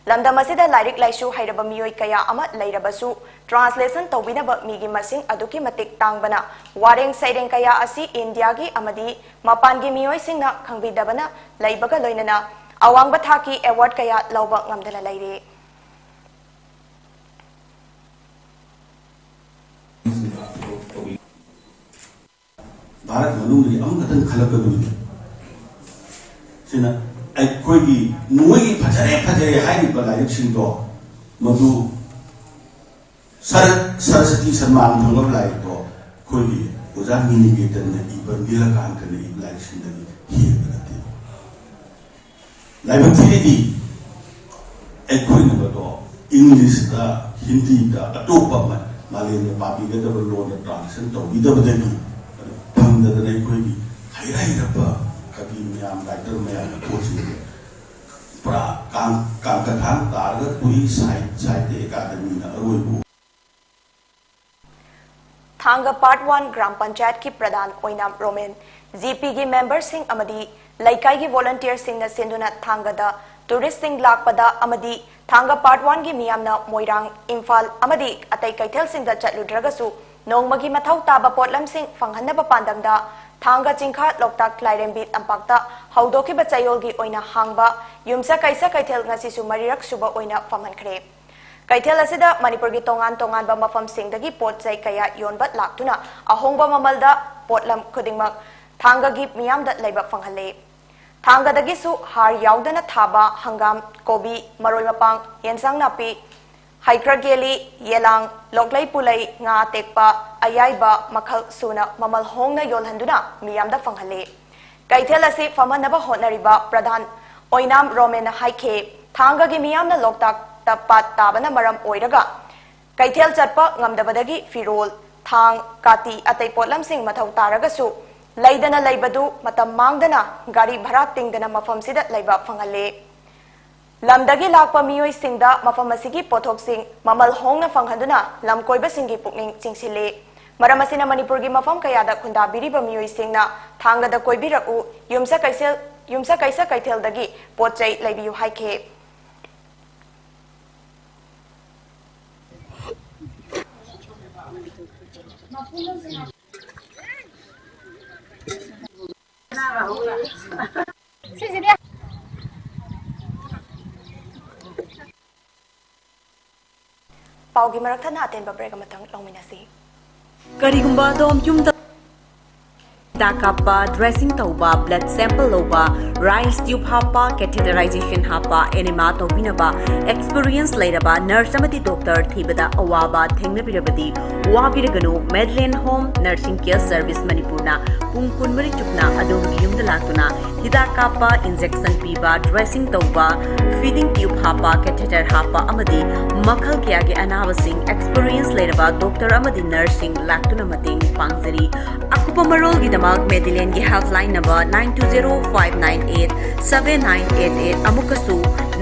ꯂꯝꯗꯝ ꯑꯁꯤꯗ ꯂꯥꯏꯔꯤꯛ ꯂꯥꯏꯁꯨ ꯍꯩꯔꯕ ꯃꯤꯑꯣꯏ ꯀꯌꯥ ꯑꯃ ꯂꯩꯔꯕꯁꯨ, translation ꯇꯧꯕꯤꯅꯕ ꯃꯤꯒꯤ ꯃꯁꯤꯡ ꯑꯗꯨꯛꯀꯤ ꯃꯇꯤꯛ ꯇꯥꯡꯕꯅ ꯋꯥꯔꯦꯡ ꯁꯩꯔꯦꯡ ꯀꯌꯥ ꯑꯁꯤ ꯏꯟꯗꯤꯌꯥꯒꯤ ꯑꯃꯗꯤ ꯃꯄꯥꯟꯒꯤ ꯃꯤꯑꯣꯏꯁꯤꯡꯅ ꯈꯪꯕꯤꯗꯕꯅ ꯂꯩꯕꯒ ꯂꯣꯏꯅꯅ ꯑꯋꯥꯡꯕ ꯊꯥꯛꯀꯤ award ꯀꯌꯥ ꯂꯧꯕ ꯉꯝꯗꯅ ꯂꯩꯔꯤ꯫ ꯚꯥꯔꯠ ꯃꯅꯨꯡꯗꯗꯤ ꯑꯃꯈꯛꯇꯪ ꯈꯜꯂꯛꯀꯗꯣꯏꯅꯤ꯫ ꯁꯤꯅ ꯑꯩꯈꯣꯏꯒꯤ ꯅꯣꯏꯒꯤ ꯐꯖꯔꯦ ꯐꯖꯔꯦ ꯍꯥꯏꯔꯤꯕ ꯂꯥꯏꯔꯤꯛꯁꯤꯡꯗꯣ, ꯃꯗꯨ ꯁꯔ-, ꯁꯔꯁꯇꯤ ꯁꯟꯃꯥꯟ ꯐꯪꯂꯕ ꯂꯥꯏꯔꯤꯛꯇꯣ ꯑꯩꯈꯣꯏꯒꯤ ꯑꯣꯖꯥ ꯅꯤꯅꯤꯀꯦꯇꯟꯅ ꯏꯕ, ꯅꯤꯂꯀꯥꯟꯇꯅ ꯏꯕ ꯂꯥꯏꯔꯤꯛꯁꯤꯡꯗꯒꯤ ꯍꯦꯟꯕ ꯅꯠꯇꯦ꯫ ꯂꯥꯏꯕꯛ ꯊꯤꯔꯤꯗꯤ ꯑꯩꯈꯣꯏꯅ ꯃꯗꯣ ꯏꯪꯂꯤꯁꯇ, ꯍꯤꯟꯗꯤꯗ, ꯑꯇꯣꯞꯄ ꯑꯃ ꯃꯥꯂꯦꯝꯅ ꯄꯥꯕꯤꯒꯗꯕ ꯂꯣꯟꯗ translation ꯇꯧꯕꯤꯗꯕꯗꯒꯤ ꯐꯪꯗꯗꯅ ꯑꯩꯈꯣꯏꯒꯤ ꯍꯩꯔꯥ ꯍꯩꯔꯛꯄ ꯀꯕꯤ ꯃꯌꯥꯝ, writer ꯃꯌꯥꯝꯅ ꯄꯣꯠꯁꯤꯡꯁꯦ ꯄꯨꯔꯥ ꯀꯥꯡ-, ꯀꯥꯡꯀꯊꯥꯡ ꯇꯥꯔꯒ ꯇꯣꯛꯏ꯫ ꯁꯥꯍꯤ-, ꯁꯥꯍꯤꯇ꯭ꯌ ꯑꯦꯀꯥꯗꯃꯤꯅ ꯑꯔꯣꯏꯕ ꯊꯥꯡꯒ Part One ꯒ꯭ꯔꯥꯝ ꯄꯟꯆꯥꯌꯠꯀꯤ ꯄ꯭ꯔꯙꯥꯟ ꯑꯣꯏꯅꯥꯝ ꯔꯣꯃꯦꯟ, ꯖꯤꯄꯤꯒꯤ memberꯁꯤꯡ ꯑꯃꯗꯤ ꯂꯩꯀꯥꯏꯒꯤ volunteerꯁꯤꯡꯅ ꯁꯤꯟꯗꯨꯅ ꯊꯥꯡꯒꯗ touristꯁꯤꯡ ꯂꯥꯛꯄꯗ ꯑꯃꯗꯤ ꯊꯥꯡꯒ Part Oneꯒꯤ ꯃꯤꯌꯥꯝꯅ ꯃꯣꯏꯔꯥꯡ, ꯏꯝꯐꯥꯜ ꯑꯃꯗꯤ ꯑꯇꯩ ꯀꯩꯊꯦꯜꯁꯤꯡꯗ ꯆꯠꯂꯨꯗ꯭ꯔꯒꯁꯨ ꯅꯣꯡꯃꯒꯤ ꯃꯊꯧ ꯇꯥꯕ ꯄꯣꯠꯂꯝꯁꯤꯡ ꯐꯪꯍꯟꯅꯕ ꯄꯥꯟꯗꯝꯗ ꯊꯥꯡꯒ ꯆꯤꯡꯈꯥ ꯂꯣꯛꯇꯥꯛ ꯂꯥꯏꯔꯦꯝꯕꯤ ꯇꯝꯄꯥꯛꯇ ꯍꯧꯗꯣꯛꯈꯤꯕ ꯆꯌꯣꯜꯒꯤ ꯑꯣꯏꯅ ꯍꯥꯡꯕ ꯌꯨꯝꯁꯀꯩꯁ ꯀꯩꯊꯦꯜ ꯉꯁꯤꯁꯨ ꯃꯔꯤꯔꯛ ꯁꯨꯕ ꯑꯣꯏꯅ ꯐꯝꯍꯟꯈ꯭ꯔꯦ꯫ ꯀꯩꯊꯦꯜ ꯑꯁꯤꯗ ꯃꯅꯤꯄꯨꯔꯒꯤ ꯇꯣꯉꯥꯟ ꯇꯣꯉꯥꯟꯕ ꯃꯐꯝꯁꯤꯡꯗꯒꯤ ꯄꯣꯠ ꯆꯩ ꯀꯌꯥ ꯌꯣꯟꯕ ꯂꯥꯛꯇꯨꯅ ꯑꯍꯣꯡꯕ ꯃꯃꯜꯗ ꯄꯣꯠꯂꯝ ꯈꯨꯗꯤꯡꯃꯛ ꯊꯥꯡꯒꯒꯤ ꯃꯤꯌꯥꯝꯗ ꯂꯩꯕ ꯐꯪꯍꯜꯂꯤ꯫ ꯊꯥꯡꯒꯗꯒꯤꯁꯨ ꯍꯥꯔ ꯌꯥꯎꯗꯅ ꯊꯥꯕ ꯍꯪꯒꯥꯝ, ꯀꯣꯕꯤ, ꯃꯔꯣꯏ ꯃꯄꯥꯡ, ꯌꯦꯟꯁꯥꯡ ꯅꯥꯄꯤ, ꯍꯩꯀ꯭ꯔꯛ ꯌꯦꯜꯂꯤ, ꯌꯦꯂꯥꯡ, ꯂꯣꯛꯂꯩ ꯄꯨꯂꯩ, ꯉꯥ ꯑꯇꯦꯛꯄ, ꯑꯌꯥꯏꯕ ꯃꯈꯜ ꯁꯨꯅ ꯃꯃꯜ ꯍꯣꯡꯅ ꯌꯣꯜꯍꯟꯗꯨꯅ ꯃꯤꯌꯥꯝꯗ ꯐꯪꯍꯜꯂꯤ꯫ ꯀꯩꯊꯦꯜ ꯑꯁꯤ ꯐꯝꯍꯟꯅꯕ ꯍꯣꯠꯅꯔꯤꯕ ꯄ꯭ꯔꯙꯥꯟ ꯑꯣꯏꯅꯥꯝ ꯔꯣꯃꯦꯟꯅ ꯍꯥꯏꯈꯤ, ꯊꯥꯡꯒꯒꯤ ꯃꯤꯌꯥꯝꯅ ꯂꯣꯛꯇꯥꯛꯇ ꯄꯥꯠ ꯇꯥꯕꯅ ꯃꯔꯝ ꯑꯣꯏꯔꯒ ꯀꯩꯊꯦꯜ ꯆꯠꯄ ꯉꯝꯗꯕꯗꯒꯤ ꯐꯤꯔꯣꯜ, ꯊꯥꯡ, ꯀꯥꯇꯤ, ꯑꯇꯩ ꯄꯣꯠꯂꯝꯁꯤꯡ ꯃꯊꯧ ꯇꯥꯔꯒꯁꯨ ꯂꯩꯗꯅ ꯂꯩꯕꯗꯨ ꯃꯇꯝ ꯃꯥꯡꯗꯅ ꯒꯥꯔꯤ ꯚꯔꯥ ꯇꯤꯡꯗꯅ ꯃꯐꯝꯁꯤꯗ ꯂꯩꯕ ꯐꯪꯍꯜꯂꯤ꯫ ꯂꯝꯗꯒꯤ ꯂꯥꯛꯄ ꯃꯤꯑꯣꯏꯁꯤꯡꯗ ꯃꯐꯝ ꯑꯁꯤꯒꯤ ꯄꯣꯠꯊꯣꯛꯁꯤꯡ ꯃꯃꯜ ꯍꯣꯡꯅ ꯐꯪꯍꯟꯗꯨꯅ ꯂꯝꯀꯣꯏꯕꯁꯤꯡꯒꯤ ꯄꯨꯛꯅꯤꯡ ꯆꯤꯡꯁꯤꯜꯂꯤ꯫ ꯃꯔꯝ ꯑꯁꯤꯅ ꯃꯅꯤꯄꯨꯔꯒꯤ ꯃꯐꯝ ꯀꯌꯥꯗ ꯈꯨꯟꯗꯥꯕꯤꯔꯤꯕ ꯃꯤꯑꯣꯏꯁꯤꯡꯅ ꯊꯥꯡꯒꯗ ꯀꯣꯏꯕꯤꯔꯛꯎ, ꯌꯨꯝꯁ ꯀꯩꯁꯦꯜ-, ꯌꯨꯝꯁ ꯀꯩꯁ ꯀꯩꯊꯦꯜꯗꯒꯤ ꯄꯣꯠ ꯆꯩ ꯂꯩꯕꯤꯌꯨ ꯍꯥꯏꯈꯤ꯫ ꯄꯥꯎꯒꯤ ꯃꯔꯛ ꯊꯠꯅ ꯑꯇꯦꯟꯕ break ꯑꯃꯇꯪ ꯂꯧꯃꯤꯟꯅꯁꯤ꯫ ꯀꯔꯤꯒꯨꯝꯕ ꯑꯗꯣꯝ ꯌꯨꯝꯗ ꯍꯤꯗꯥꯛ ꯀꯥꯞꯄ, dressing ꯇꯧꯕ, blood sample ꯂꯧꯕ, rice tube ꯍꯥꯞꯄ, catheterization ꯍꯥꯞꯄ, enema ꯇꯧꯕꯤꯅꯕ experience ꯂꯩꯔꯕ nurse ꯑꯃꯗꯤ doctor ꯊꯤꯕꯗ ꯑꯋꯥꯕ ꯊꯦꯡꯅꯕꯤꯔꯕꯗꯤ ꯋꯥꯕꯤꯔꯒꯅꯨ꯫ Madeline Home Nursing Care Service ꯃꯅꯤꯄꯨꯔꯅ ꯄꯨꯡ ꯀꯨꯟꯃꯔꯤ ꯆꯨꯞꯅ ꯑꯗꯣꯝꯒꯤ ꯌꯨꯝꯗ ꯂꯥꯛꯇꯨꯅ ꯍꯤꯗꯥꯛ ꯀꯥꯞꯄ, injection ꯄꯤꯕ, dressing ꯇꯧꯕ, feeding tube ꯍꯥꯞꯄ, catheter ꯍꯥꯞꯄ ꯑꯃꯗꯤ ꯃꯈꯜ ꯀꯌꯥꯒꯤ ꯑꯅꯥꯕꯁꯤꯡ experience ꯂꯩꯔꯕ doctor ꯑꯃꯗꯤ nurseꯁꯤꯡ ꯂꯥꯛꯇꯨꯅ ꯃꯇꯦꯡ ꯄꯥꯡꯖꯔꯤ꯫ ꯑꯀꯨꯞꯄ ꯃꯔꯣꯜꯒꯤꯗꯃꯛ Madelineꯒꯤ helpline number nine two zero five nine eight seven nine eight eight ꯑꯃꯨꯛꯀꯁꯨ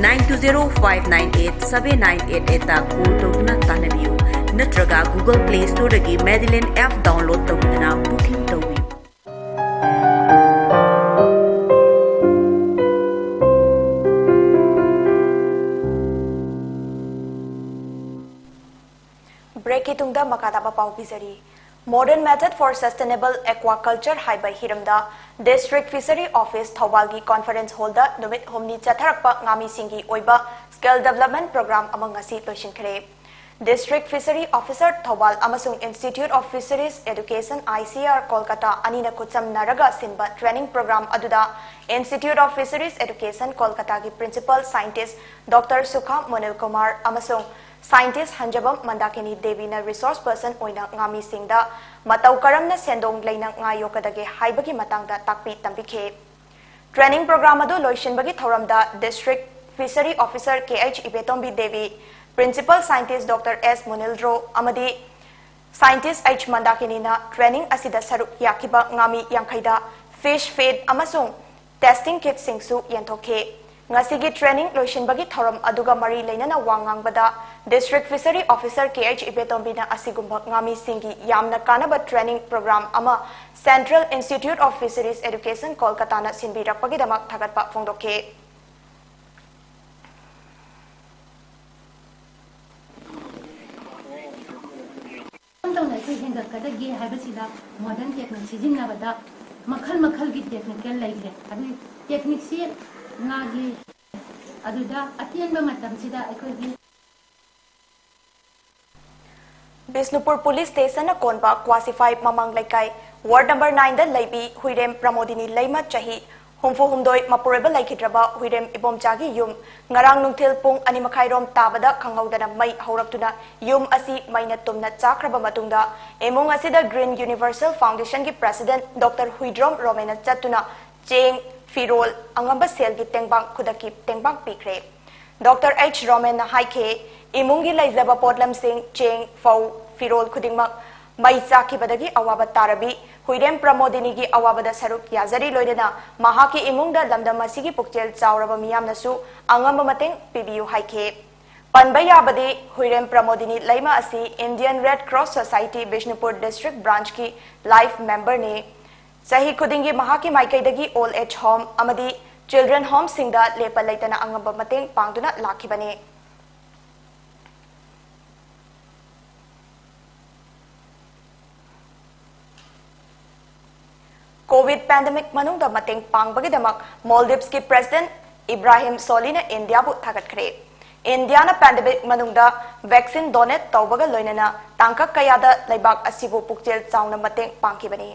nine two zero five nine eight seven nine eight eightꯇ call ꯇꯧꯗꯨꯅ ꯇꯥꯟꯅꯕꯤꯌꯨ, ꯅꯠꯇ꯭ꯔꯒ Google Play Storeꯗꯒꯤ Madeline app download ꯇꯧꯗꯨꯅ booking ꯇꯧꯕꯤꯌꯨ꯫ Breakꯀꯤ ꯇꯨꯡꯗ ꯃꯈꯥ ꯇꯥꯕ ꯄꯥꯎ ꯄꯤꯖꯔꯤ꯫ Modern Method for Sustainable Aquaculture ꯍꯥꯏꯕ ꯍꯤꯔꯝꯗ District Fishery Office ꯊꯧꯕꯥꯜꯒꯤ Conference Hallꯗ ꯅꯨꯃꯤꯠ ꯍꯨꯝꯅꯤ ꯆꯠꯊꯔꯛꯄ ꯉꯥꯃꯤꯁꯤꯡꯒꯤ ꯑꯣꯏꯕ Skill Development Program ꯑꯃ ꯉꯁꯤ ꯂꯣꯏꯁꯤꯟꯈ꯭ꯔꯦ꯫ District Fishery Officer ꯊꯧꯕꯥꯜ ꯑꯃꯁꯨꯡ Institute of Fisheries Education, I C R, Kolkata ꯑꯅꯤꯅ ꯈꯨꯠꯁꯝꯅꯔꯒ ꯁꯤꯟꯕ training program ꯑꯗꯨꯗ Institute of Fisheries Education, ꯀꯣꯜꯀꯇꯥꯒꯤ Principal Scientist Doctor ꯁꯨꯈꯥ ꯃꯣꯅꯤꯜ Kumar ꯑꯃꯁꯨꯡ Scientist ꯍꯟꯖꯕꯝ ꯃꯟꯗꯥꯀꯤꯅꯤ ꯗꯦꯕꯤꯅ resource person ꯑꯣꯏꯅ ꯉꯥꯃꯤꯁꯤꯡꯗ ꯃꯇꯧ ꯀꯔꯝꯅ ꯁꯦꯟꯗꯣꯡ ꯂꯩꯅ ꯉꯥ ꯌꯣꯛꯀꯗꯒꯦ ꯍꯥꯏꯕꯒꯤ ꯃꯇꯥꯡꯗ ꯇꯥꯛꯄꯤ ꯇꯝꯕꯤꯈꯤ꯫ Training program ꯑꯗꯨ ꯂꯣꯏꯁꯤꯟꯕꯒꯤ ꯊꯧꯔꯝꯗ District Fishery Officer K H ꯏꯕꯦꯇꯣꯝꯕꯤ Devi, Principal Scientist Doctor S ꯃꯨꯅꯤꯜ ꯔꯣ ꯑꯃꯗꯤ Scientist H ꯃꯟꯗꯥꯀꯤꯅꯤꯅ training ꯑꯁꯤꯗ ꯁꯔꯨꯛ ꯌꯥꯈꯤꯕ ꯉꯥꯃꯤ ꯌꯥꯡꯈꯩꯗ fish feed ꯑꯃꯁꯨꯡ testing kitꯁꯤꯡꯁꯨ ꯌꯦꯟꯊꯣꯛꯈꯤ꯫ ꯉꯁꯤꯒꯤ training ꯂꯣꯏꯁꯤꯟꯕꯒꯤ ꯊꯧꯔꯝ ꯑꯗꯨꯒ ꯃꯔꯤ ꯂꯩꯅꯅ ꯋꯥ ꯉꯥꯡꯕꯗ District Fishery Officer K H ꯏꯕꯦꯇꯣꯝꯕꯤꯅ ꯑꯁꯤꯒꯨꯝꯕ ꯉꯥꯃꯤꯁꯤꯡꯒꯤ ꯌꯥꯝꯅ ꯀꯥꯟꯅꯕ training program ꯑꯃ Central Institute of Fisheries Education, ꯀꯣꯜꯀꯇꯥꯅ ꯁꯤꯟꯕꯤꯔꯛꯄꯒꯤꯗꯃꯛ ꯊꯥꯒꯠꯄ ꯐꯣꯡꯗꯣꯛꯈꯤ꯫ ꯀꯔꯝ ꯇꯧꯅ ꯑꯩꯈꯣꯏ ꯍꯦꯟꯒꯠꯀꯗꯒꯦ ꯍꯥꯏꯕꯁꯤꯗ modern technique ꯁꯤꯖꯤꯟꯅꯕꯗ ꯃꯈꯜ ꯃꯈꯜꯒꯤ technical ꯂꯩꯈ꯭ꯔꯦ꯫ ꯑꯗꯨꯒꯤ techniqueꯁꯤ ꯉꯥꯒꯤ ꯑꯗꯨꯗ ꯑꯇꯦꯟꯕ ꯃꯇꯝꯁꯤꯗ ꯑꯩꯈꯣꯏꯒꯤ ꯕꯤꯁꯅꯨꯄꯨꯔ Police Stationꯅ ꯀꯣꯟꯕ ꯀ꯭ꯋꯥꯁꯤꯐꯥꯏ ꯃꯃꯥꯡ ꯂꯩꯀꯥꯏ Ward number nineꯗ ꯂꯩꯕꯤ ꯍꯨꯏꯔꯦꯝ ꯄ꯭ꯔꯃꯣꯗꯤꯅꯤ ꯂꯩꯃ, ꯆꯍꯤ ꯍꯨꯝꯐꯨ ꯍꯨꯝꯗꯣꯏ, ꯃꯄꯨꯔꯣꯏꯕ ꯂꯩꯈꯤꯗ꯭ꯔꯕ ꯍꯨꯏꯔꯦꯝ ꯏꯕꯣꯝꯆꯥꯒꯤ ꯌꯨꯝ ꯉꯔꯥꯡ ꯅꯨꯡꯊꯤꯜ ꯄꯨꯡ ꯑꯅꯤ ꯃꯈꯥꯏꯔꯣꯝ ꯇꯥꯕꯗ ꯈꯪꯍꯧꯗꯅ ꯃꯩ ꯍꯧꯔꯛꯇꯨꯅ ꯌꯨꯝ ꯑꯁꯤ ꯃꯩꯅ ꯇꯨꯝꯅ ꯆꯥꯛꯈ꯭ꯔꯕ ꯃꯇꯨꯡꯗ ꯏꯃꯨꯡ ꯑꯁꯤꯗ Green Universal Foundationꯒꯤ President Doctor Huidrom ꯔꯣꯃꯦꯅ ꯆꯠꯇꯨꯅ ꯆꯦꯡ, ꯐꯤꯔꯣꯜ, ꯑꯉꯝꯕ ꯁꯦꯜꯒꯤ ꯇꯦꯡꯕꯥꯡ ꯈꯨꯗꯛꯀꯤ ꯇꯦꯡꯕꯥꯡ ꯄꯤꯈ꯭ꯔꯦ꯫ Doctor H ꯔꯣꯃꯦꯟꯅ ꯍꯥꯏꯈꯤ, ꯏꯃꯨꯡꯒꯤ ꯂꯩꯖꯕ ꯄꯣꯠꯂꯝꯁꯤꯡ, ꯆꯦꯡ, ꯐꯧ, ꯐꯤꯔꯣꯜ ꯈꯨꯗꯤꯡꯃꯛ ꯃꯩ ꯆꯥꯛꯈꯤꯕꯗꯒꯤ ꯑꯋꯥꯕ ꯇꯥꯔꯕꯤ ꯍꯨꯏꯔꯦꯝ ꯄ꯭ꯔꯃꯣꯗꯤꯅꯤꯒꯤ ꯑꯋꯥꯕꯗ ꯁꯔꯨꯛ ꯌꯥꯖꯔꯤ, ꯂꯣꯏꯅꯅ ꯃꯍꯥꯛꯀꯤ ꯏꯃꯨꯡꯗ ꯂꯝꯗꯝ ꯑꯁꯤꯒꯤ ꯄꯨꯛꯆꯦꯜ ꯆꯥꯎꯔꯕ ꯃꯤꯌꯥꯝꯅꯁꯨ ꯑꯉꯝꯕ ꯃꯇꯦꯡ ꯄꯤꯕꯤꯌꯨ ꯍꯥꯏꯈꯤ꯫ ꯄꯟꯕ ꯌꯥꯕꯗꯤ, ꯍꯨꯏꯔꯦꯝ ꯄ꯭ꯔꯃꯣꯗꯤꯅꯤ ꯂꯩꯃ ꯑꯁꯤ Indian Red Cross Society Bishnupur District Branchꯀꯤ life memberꯅꯤ꯫ ꯆꯍꯤ ꯈꯨꯗꯤꯡꯒꯤ ꯃꯍꯥꯛꯀꯤ ꯃꯥꯏꯀꯩꯗꯒꯤ old age home ꯑꯃꯗꯤ children homeꯁꯤꯡꯗ ꯂꯦꯞꯄ ꯂꯩꯇꯅ ꯑꯉꯝꯕ ꯃꯇꯦꯡ ꯄꯥꯡꯗꯨꯅ ꯂꯥꯛꯈꯤꯕꯅꯤ꯫ ꯀꯣꯚꯤꯗ ꯄꯦꯟꯗꯦꯃꯤꯛ ꯃꯅꯨꯡꯗ ꯃꯇꯦꯡ ꯄꯥꯡꯕꯒꯤꯗꯃꯛ ꯃꯣꯜꯗꯤꯞꯁꯀꯤ ꯄ꯭ꯔꯦꯁꯤꯗꯦꯟꯠ ꯏꯕ꯭ꯔꯥꯍꯤꯝ ꯁꯣꯂꯤꯅ ꯏꯟꯗꯤꯌꯥꯕꯨ ꯊꯥꯒꯠꯈ꯭ꯔꯦ꯫ ꯏꯟꯗꯤꯌꯥꯅ ꯄꯦꯟꯗꯦꯃꯤꯛ ꯃꯅꯨꯡꯗ ꯚꯦꯛꯁꯤꯟ ꯗꯣꯅꯦꯠ ꯇꯧꯕꯒ ꯂꯣꯏꯅꯅ ꯇꯥꯡꯀꯛ ꯀꯌꯥꯗ ꯂꯩꯕꯥꯛ ꯑꯁꯤꯕꯨ ꯄꯨꯛꯆꯦꯜ ꯆꯥꯎꯅ ꯃꯇꯦꯡ ꯄꯥꯡꯈꯤꯕꯅꯤ꯫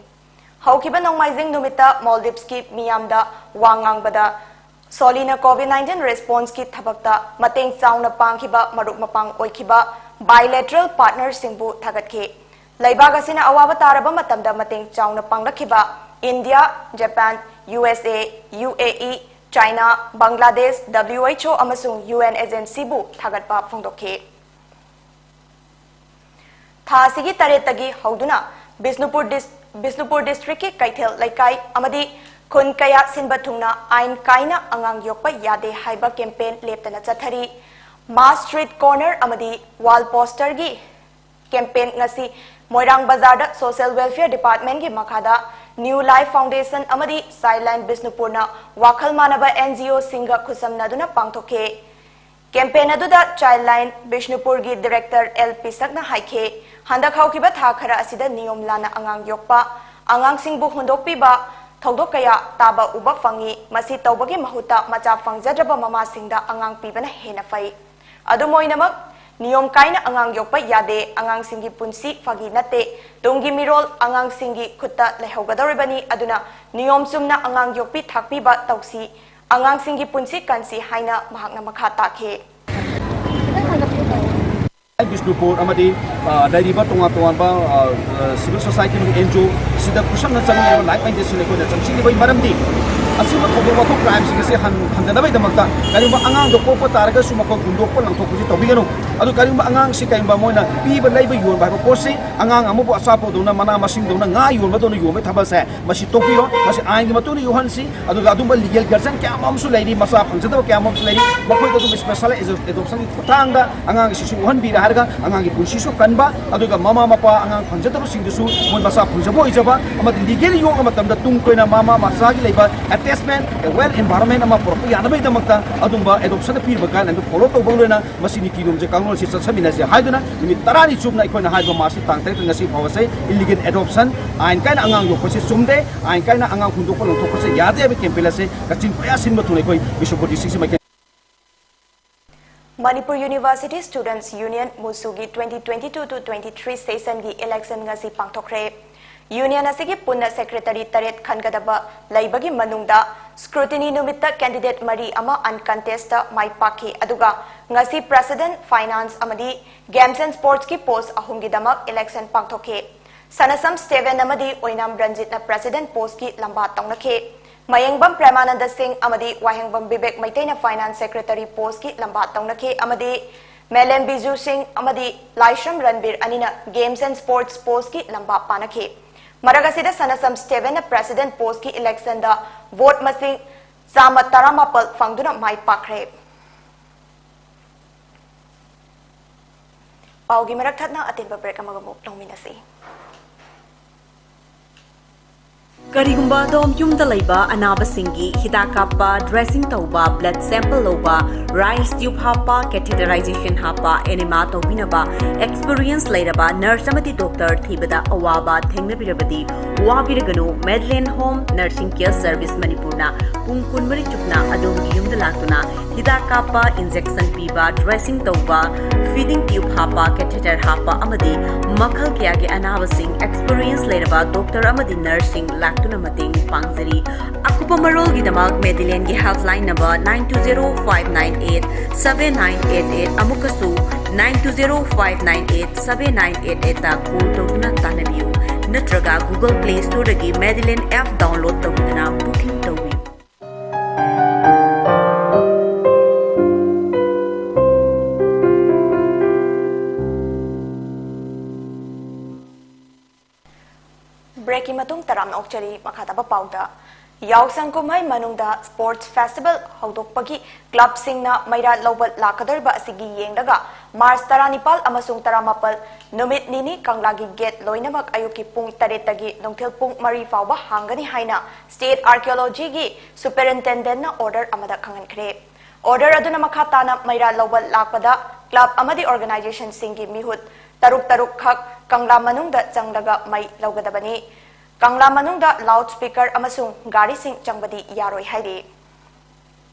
ꯍꯧꯈꯤꯕ ꯅꯣꯡꯃꯥꯏꯖꯤꯡ ꯅꯨꯃꯤꯠꯇ ꯃꯣꯜꯗꯤꯞꯁꯀꯤ ꯃꯤꯌꯥꯝꯗ ꯋꯥ ꯉꯥꯡꯕꯗ ꯁꯣꯂꯤꯅ ꯀꯣꯚꯤꯗ ꯅꯥꯏꯟꯇꯤꯟ ꯔꯦꯁꯄꯣꯟꯁꯀꯤ ꯊꯕꯛꯇ ꯃꯇꯦꯡ ꯆꯥꯎꯅ ꯄꯥꯡꯈꯤꯕ ꯃꯔꯨꯞ ꯃꯄꯥꯡ ꯑꯣꯏꯈꯤꯕ ꯕꯥꯏꯂꯦꯇꯔꯦꯜ ꯄꯥꯔꯠꯅꯔꯁꯤꯡꯕꯨ ꯊꯥꯒꯠꯈꯤ꯫ ꯂꯩꯕꯥꯛ ꯑꯁꯤꯅ ꯑꯋꯥꯕ ꯇꯥꯔꯕ ꯃꯇꯝꯗ ꯃꯇꯦꯡ ꯆꯥꯎꯅ ꯄꯥꯡꯂꯛꯈꯤꯕ India, Japan, U S A, U A E, China, Bangladesh, W H O ꯑꯃꯁꯨꯡ ꯌꯨ ꯑꯦꯟ ꯑꯦꯖꯦꯟꯁꯤꯕꯨ ꯊꯥꯒꯠꯄ ꯐꯣꯡꯗꯣꯛꯈꯤ꯫ ꯊꯥ ꯑꯁꯤꯒꯤ ꯇꯔꯦꯠꯇꯒꯤ ꯍꯧꯗꯨꯅ ꯕꯤꯁꯅꯨꯄꯨꯔ ꯗꯤꯁ-, ꯕꯤꯁꯅꯨꯄꯨꯔ ꯗꯤꯁꯇ꯭ꯔꯤꯛꯀꯤ ꯀꯩꯊꯦꯜ ꯂꯩꯀꯥꯏ ꯑꯃꯗꯤ ꯈꯨꯟ ꯀꯌꯥ ꯁꯤꯟꯕ ꯊꯨꯡꯅ ꯑꯥꯏꯟ ꯀꯥꯏꯅ ꯑꯉꯥꯡ ꯌꯣꯛꯄ ꯌꯥꯗꯦ ꯍꯥꯏꯕ ꯀꯦꯝꯄꯦꯟ ꯂꯦꯞꯇꯅ ꯆꯠꯊꯔꯤ꯫ ꯃꯥꯁ ꯁ꯭ꯇ꯭ꯔꯤꯠ ꯀꯣꯔꯅꯔ ꯑꯃꯗꯤ ꯋꯥꯜ ꯄꯣꯁꯇꯔꯒꯤ ꯀꯦꯝꯄꯦꯟ ꯉꯁꯤ ꯃꯣꯏꯔꯥꯡ ꯕꯖꯥꯔꯗ ꯁꯣꯁꯤꯌꯦꯜ ꯋꯦꯜꯐꯤꯌꯔ ꯗꯤꯄꯥꯔꯠꯃꯦꯟꯠꯀꯤ ꯃꯈꯥꯗ ꯅ꯭ꯌꯨ ꯂꯥꯏꯐ ꯐꯥꯎꯟꯗꯦꯁꯟ ꯑꯃꯗꯤ ꯆꯥꯏꯜꯂꯥꯏꯟ ꯕꯤꯁꯅꯨꯄꯨꯔꯅ ꯋꯥꯈꯜ ꯃꯥꯟꯅꯕ ꯑꯦꯟ ꯖꯤ ꯑꯣꯁꯤꯡꯒ ꯈꯨꯠꯁꯝꯅꯗꯨꯅ ꯄꯥꯡꯊꯣꯛꯈꯤ꯫ ꯀꯦꯝꯄꯦꯟ ꯑꯗꯨꯗ ꯆꯥꯏꯜꯂꯥꯏꯟ ꯕꯤꯁꯅꯨꯄꯨꯔꯒꯤ ꯗꯤꯔꯦꯛꯇꯔ ꯑꯦꯜ ꯄꯤꯁꯛꯅ ꯍꯥꯏꯈꯤ, ꯍꯟꯗꯛ ꯍꯧꯈꯤꯕ ꯊꯥ ꯈꯔ ꯑꯁꯤꯗ ꯅꯤꯌꯣꯝ ꯂꯥꯟꯅ ꯑꯉꯥꯡ ꯌꯣꯛꯄ, ꯑꯉꯥꯡꯁꯤꯡꯕꯨ ꯍꯨꯟꯗꯣꯛꯄꯤꯕ ꯊꯧꯗꯣꯛ ꯀꯌꯥ ꯇꯥꯕ ꯎꯕ ꯐꯪꯏ꯫ ꯃꯁꯤ ꯇꯧꯕꯒꯤ ꯃꯍꯨꯠꯇ ꯃꯆꯥ ꯐꯪꯖꯗ꯭ꯔꯕ ꯃꯃꯥꯁꯤꯡꯗ ꯑꯉꯥꯡ ꯄꯤꯕꯅ ꯍꯦꯟꯅ ꯐꯩ꯫ ꯑꯗꯨꯝ ꯑꯣꯏꯅꯃꯛ, ꯅꯤꯌꯣꯝ ꯀꯥꯏꯅ ꯑꯉꯥꯡ ꯌꯣꯛꯄ ꯌꯥꯗꯦ꯫ ꯑꯉꯥꯡꯁꯤꯡꯒꯤ ꯄꯨꯟꯁꯤ ꯐꯥꯒꯤ ꯅꯠꯇꯦ꯫ ꯇꯨꯡꯒꯤ ꯃꯤꯔꯣꯜ ꯑꯉꯥꯡꯁꯤꯡꯒꯤ ꯈꯨꯠꯇ ꯂꯩꯍꯧꯒꯗꯧꯔꯤꯕꯅꯤ꯫ ꯑꯗꯨꯅ ꯅꯤꯌꯣꯝ ꯆꯨꯝꯅ ꯑꯉꯥꯡ ꯌꯣꯛꯄꯤ ꯊꯥꯛꯄꯤꯕ ꯇꯧꯁꯤ꯫ ꯑꯉꯥꯡꯁꯤꯡꯒꯤ ꯄꯨꯟꯁꯤ ꯀꯟꯁꯤ ꯍꯥꯏꯅ ꯃꯍꯥꯛꯅ ꯃꯈꯥ ꯇꯥꯈꯤ꯫ ꯕꯤꯁꯅꯨꯄꯨꯔ ꯑꯃꯗꯤ, ꯑ, ꯂꯩꯔꯤꯕ ꯇꯣꯉꯥꯟ ꯇꯣꯉꯥꯟꯕ, ꯑ, ꯑ, ꯁꯤꯚꯤꯜ ꯁꯣꯁꯥꯏꯇꯤ ꯑꯃꯗꯤ ꯑꯦꯟ ꯖꯤ ꯑꯣ ꯁꯤꯗ ꯈꯨꯠꯁꯝꯅ ꯆꯪꯂꯤꯕ ꯂꯥꯏꯐ ꯐꯥꯎꯟꯗꯦꯁꯟ ꯑꯩꯈꯣꯏꯅ ꯆꯪꯁꯤꯜꯂꯤꯕꯒꯤ ꯃꯔꯝꯗꯤ ꯑꯁꯤꯒꯨꯝꯕ ꯊꯧꯗꯣꯛ ꯋꯥꯊꯣꯛ ꯀ꯭ꯔꯥꯏꯝꯁꯤꯡ ꯑꯁꯤ ꯍꯟ-, ꯍꯟꯊꯅꯕꯒꯤꯗꯃꯛꯇ ꯀꯔꯤꯒꯨꯝꯕ ꯑꯉꯥꯡꯗꯣ ꯄꯣꯛꯄ ꯇꯥꯔꯒꯁꯨ ꯃꯈꯣꯏ ꯍꯨꯟꯗꯣꯛꯄ ꯂꯪꯊꯣꯛꯄꯁꯤ ꯇꯧꯕꯤꯒꯅꯨ꯫ ꯑꯗꯨ ꯀꯔꯤꯒꯨꯝꯕ ꯑꯉꯥꯡꯁꯤ ꯀꯔꯤꯒꯨꯝꯕ ꯃꯣꯏꯅ ꯄꯤꯕ, ꯂꯩꯕ, ꯌꯣꯟꯕ ꯍꯥꯏꯕ ꯄꯣꯠꯁꯤ ꯑꯉꯥꯡ ꯑꯃꯕꯨ ꯑꯆꯥꯄꯣꯠꯗꯧꯅ, ꯃꯅꯥ ꯃꯁꯤꯡꯗꯧꯅ, ꯉꯥ ꯌꯣꯟꯕꯗꯧꯅ ꯌꯣꯟꯕꯒꯤ ꯊꯕꯛꯁꯦ ꯃꯁꯤ ꯇꯣꯛꯄꯤꯔꯣ꯫ ꯃꯁꯤ ꯑꯥꯏꯟꯒꯤ ꯃꯇꯨꯡ ꯏꯟꯅ ꯌꯣꯛꯍꯟꯁꯤ꯫ ꯑꯗꯨꯒ ꯑꯗꯨꯝꯕ ꯂꯤꯒꯦꯜ ꯒꯥꯔꯖꯤꯌꯟ ꯀꯌꯥ ꯑꯃ ꯑꯃꯁꯨ ꯂꯩꯔꯤ, ꯃꯆꯥ ꯐꯪꯖꯗꯕ ꯀꯌꯥ ꯑꯃ ꯑꯃꯁꯨ ꯂꯩꯔꯤ꯫ ꯃꯈꯣꯏꯗ ꯑꯗꯨꯝ ꯁ꯭ꯄꯦꯁꯦꯜ ꯑꯦꯗꯣꯞꯁꯟꯒꯤ ꯈꯨꯠꯊꯥꯡꯗ ꯑꯉꯥꯡꯒꯤ ꯁꯤꯁꯨ ꯌꯣꯛꯍꯟꯕꯤꯔꯦ ꯍꯥꯏꯔꯒ ꯑꯉꯥꯡꯒꯤ ꯄꯨꯟꯁꯤꯁꯨ ꯀꯟꯕ, ꯑꯗꯨꯒ ꯃꯃꯥ ꯃꯄꯥ ꯑꯉꯥꯡ ꯐꯪꯖꯗꯕꯁꯤꯡꯗꯨꯁꯨ ꯃꯣꯏ ꯃꯆꯥ ꯐꯪꯖꯕ ꯑꯣꯏꯖꯕ, ꯑꯃꯗꯤ ꯂꯤꯒꯦꯜ ꯌꯣꯛꯄ ꯃꯇꯝꯗ ꯇꯨꯡ ꯀꯣꯏꯅ ꯃꯃꯥ ꯃꯆꯥꯒꯤ ꯂꯩꯕ attend Investment, a well environment ꯑꯃ ꯄꯨꯔꯛꯄ ꯌꯥꯅꯕꯒꯤꯗꯃꯛꯇ ꯑꯗꯨꯝꯕ adoption ꯄꯤꯔꯤꯕ guideline ꯑꯗꯨ follow ꯇꯧꯕ ꯂꯣꯏꯅ ꯃꯁꯤꯅꯤ ꯀꯤꯅꯣꯝꯁꯦ ꯀꯥꯡꯂꯣꯟꯁꯤ ꯆꯠꯁꯟꯃꯤꯟꯅꯁꯦ ꯍꯥꯏꯗꯨꯅ ꯅꯨꯃꯤꯠ ꯇꯔꯥꯅꯤ ꯆꯨꯞꯅ ꯑꯩꯈꯣꯏꯅ ꯍꯥꯏꯕ ꯃꯥꯁꯤ ꯇꯥꯡ ꯇꯔꯦꯠꯇ ꯉꯁꯤ ꯐꯥꯎꯕꯁꯦ illegal adoption, ꯑꯥꯏꯟ ꯀꯥꯏꯅ ꯑꯉꯥꯡ ꯌꯣꯛꯄꯁꯤ ꯆꯨꯝꯗꯦ, ꯑꯥꯏꯟ ꯀꯥꯏꯅ ꯑꯉꯥꯡ ꯍꯨꯟꯗꯣꯛꯄ ꯂꯧꯊꯣꯛꯄꯁꯦ ꯌꯥꯗꯦ ꯍꯥꯏꯕ campaign ꯑꯁꯤ ꯀꯛꯆꯤꯡ ꯈꯨꯌꯥ ꯁꯤꯟꯕ ꯊꯨꯡꯅ ꯑꯩꯈꯣꯏ ꯕꯤꯁꯅꯨꯄꯨꯔ district ꯁꯤ ꯃꯥꯏꯀꯩ Manipur University Students Union, MUSU ꯒꯤ twenty twenty-two to twenty-three session ꯒꯤ election ꯉꯁꯤ ꯄꯥꯡꯊꯣꯛꯈ꯭ꯔꯦ꯫ Union ꯑꯁꯤꯒꯤ ꯄꯨꯟꯅ secretary ꯇꯔꯦꯠ ꯈꯟꯒꯗꯕ ꯂꯩꯕꯒꯤ ꯃꯅꯨꯡꯗ scrutiny ꯅꯨꯃꯤꯠꯇ candidate ꯃꯔꯤ ꯑꯃ uncontest ꯃꯥꯏ ꯄꯥꯛꯈꯤ, ꯑꯗꯨꯒ ꯉꯁꯤ president, finance ꯑꯃꯗꯤ games and sports ꯀꯤ post ꯑꯍꯨꯝꯒꯤꯗꯃꯛ election ꯄꯥꯡꯊꯣꯛꯈꯤ꯫ ꯁꯅꯁꯝ ꯁ꯭ꯇꯦꯚꯦꯟ ꯑꯃꯗꯤ ꯑꯣꯏꯅꯥꯝ ꯔꯟꯖꯤꯠꯅ president post ꯀꯤ ꯂꯝꯕꯥ ꯇꯧꯅꯈꯤ꯫ ꯃꯌꯦꯡꯕꯝ ꯄ꯭ꯔꯦꯃꯥꯅꯟꯗ ꯁꯤꯡ ꯑꯃꯗꯤ ꯋꯥꯍꯦꯡꯕꯝ ꯕꯤꯕꯦꯛ ꯃꯩꯇꯩꯅ finance secretary post ꯀꯤ ꯂꯝꯕꯥ ꯇꯧꯅꯈꯤ ꯑꯃꯗꯤ ꯃꯦꯂꯦꯝ ꯕꯤꯖꯨ ꯁꯤꯡ ꯑꯃꯗꯤ ꯂꯥꯏꯁ꯭ꯔꯝ ꯔꯟꯕꯤꯔ ꯑꯅꯤꯅ games and sports post ꯀꯤ ꯂꯝꯕꯥ ꯄꯥꯅꯈꯤ꯫ ꯃꯔꯛ ꯑꯁꯤꯗ ꯁꯅꯁꯝ ꯁ꯭ꯇꯦꯚꯦꯟꯅ president post ꯀꯤ election ꯗ vote ꯃꯁꯤꯡ ꯆꯥꯝꯃ ꯇꯔꯥꯃꯥꯄꯜ ꯐꯪꯗꯨꯅ ꯃꯥꯏ ꯄꯥꯛꯈ꯭ꯔꯦ꯫ ꯄꯥꯎꯒꯤ ꯃꯔꯛ ꯊꯠꯅ ꯑꯇꯦꯟꯕ break ꯑꯃꯒ ꯑꯃꯨꯛ ꯂꯧꯃꯤꯟꯅꯁꯤ꯫ ꯀꯔꯤꯒꯨꯝꯕ ꯑꯗꯣꯝ ꯌꯨꯝꯗ ꯂꯩꯕ ꯑꯅꯥꯕꯁꯤꯡꯒꯤ ꯍꯤꯗꯥꯛ ꯀꯥꯞꯄ, dressing ꯇꯧꯕ, blood sample ꯂꯧꯕ, ꯔꯥꯏꯁ ꯇ꯭ꯌꯨꯕ ꯍꯥꯞꯄ, catheterization ꯍꯥꯞꯄ, enema ꯇꯧꯕꯤꯅꯕ experience ꯂꯩꯔꯕ nurse ꯑꯃꯗꯤ doctor ꯊꯤꯕꯗ ꯑꯋꯥꯕ ꯊꯦꯡꯅꯕꯤꯔꯕꯗꯤ ꯋꯥꯕꯤꯔꯒꯅꯨ꯫ Medland Home Nursing Care Service ꯃꯅꯤꯄꯨꯔꯅ ꯄꯨꯡ ꯀꯨꯟꯃꯔꯤ ꯆꯨꯞꯅ ꯑꯗꯣꯝꯒꯤ ꯌꯨꯝꯗ ꯂꯥꯛꯇꯨꯅ ꯍꯤꯗꯥꯛ ꯀꯥꯞꯄ, injection ꯄꯤꯕ, dressing ꯇꯧꯕ, feeding tube ꯍꯥꯞꯄ, catheter ꯍꯥꯞꯄ ꯑꯃꯗꯤ ꯃꯈꯜ ꯀꯌꯥꯒꯤ ꯑꯅꯥꯕꯁꯤꯡ experience ꯂꯩꯔꯕ doctor ꯑꯃꯗꯤ nurse ꯁꯤꯡ ꯂꯥꯛꯇꯨꯅ ꯃꯇꯦꯡ ꯄꯥꯡꯖꯔꯤ꯫ ꯑꯀꯨꯞꯄ ꯃꯔꯣꯜꯒꯤꯗꯃꯛ Medland ꯒꯤ helpline number nine two zero five nine eight seven nine eight eight, ꯑꯃꯨꯛꯀꯁꯨ nine two zero five nine eight seven nine eight eight ꯇ call ꯇꯧꯗꯨꯅ ꯇꯥꯟꯅꯕꯤꯌꯨ, ꯅꯠꯇ꯭ꯔꯒ Google Play Store ꯗꯒꯤ Medland app download ꯇꯧꯗꯨꯅ booking ꯇꯧꯕꯤꯌꯨ꯫ Break ꯀꯤ ꯃꯇꯨꯡ ꯇꯔꯥꯝꯅ ꯑꯣꯛꯆꯔꯤ꯫ ꯃꯈꯥ ꯇꯥꯕ ꯄꯥꯎꯗ ꯌꯥꯎꯁꯪ ꯀꯨꯝꯍꯩ ꯃꯅꯨꯡꯗ Sports Festival ꯍꯧꯗꯣꯛꯄꯒꯤ clubꯁꯤꯡꯅ ꯃꯩꯔꯥ ꯂꯧꯕ ꯂꯥꯛꯀꯗꯧꯔꯤꯕ ꯑꯁꯤꯒꯤ ꯌꯦꯡꯂꯒ March ꯇꯔꯥꯅꯤꯄꯥꯜ ꯑꯃꯁꯨꯡ ꯇꯔꯥꯃꯥꯄꯜ ꯅꯨꯃꯤꯠ ꯅꯤꯅꯤ ꯀꯪꯂꯥꯒꯤ gate ꯂꯣꯏꯅꯃꯛ ꯑꯌꯨꯛꯀꯤ ꯄꯨꯡ ꯇꯔꯦꯠꯇꯒꯤ ꯅꯨꯡꯊꯤꯜ ꯄꯨꯡ ꯃꯔꯤ ꯐꯥꯎꯕ ꯍꯥꯡꯒꯅꯤ ꯍꯥꯏꯅ State Archaeologyꯒꯤ Superintendentꯅ order ꯑꯃꯗ ꯈꯪꯍꯟꯈ꯭ꯔꯦ꯫ Order ꯑꯗꯨꯅ ꯃꯈꯥ ꯇꯥꯅ ꯃꯩꯔꯥ ꯂꯧꯕ ꯂꯥꯛꯄꯗ club ꯑꯃꯗꯤ organizationꯁꯤꯡꯒꯤ ꯃꯤꯍꯨꯠ ꯇꯔꯨꯛ ꯇꯔꯨꯛ ꯈꯛ ꯀꯪꯂꯥ ꯃꯅꯨꯡꯗ ꯆꯪꯂꯒ ꯃꯩ ꯂꯧꯒꯗꯕꯅꯤ꯫ ꯀꯪꯂꯥ ꯃꯅꯨꯡꯗ loudspeaker ꯑꯃꯁꯨꯡ ꯒꯥꯔꯤꯁꯤꯡ ꯆꯪꯕꯗꯤ ꯌꯥꯔꯣꯏ ꯍꯥꯏꯔꯤ꯫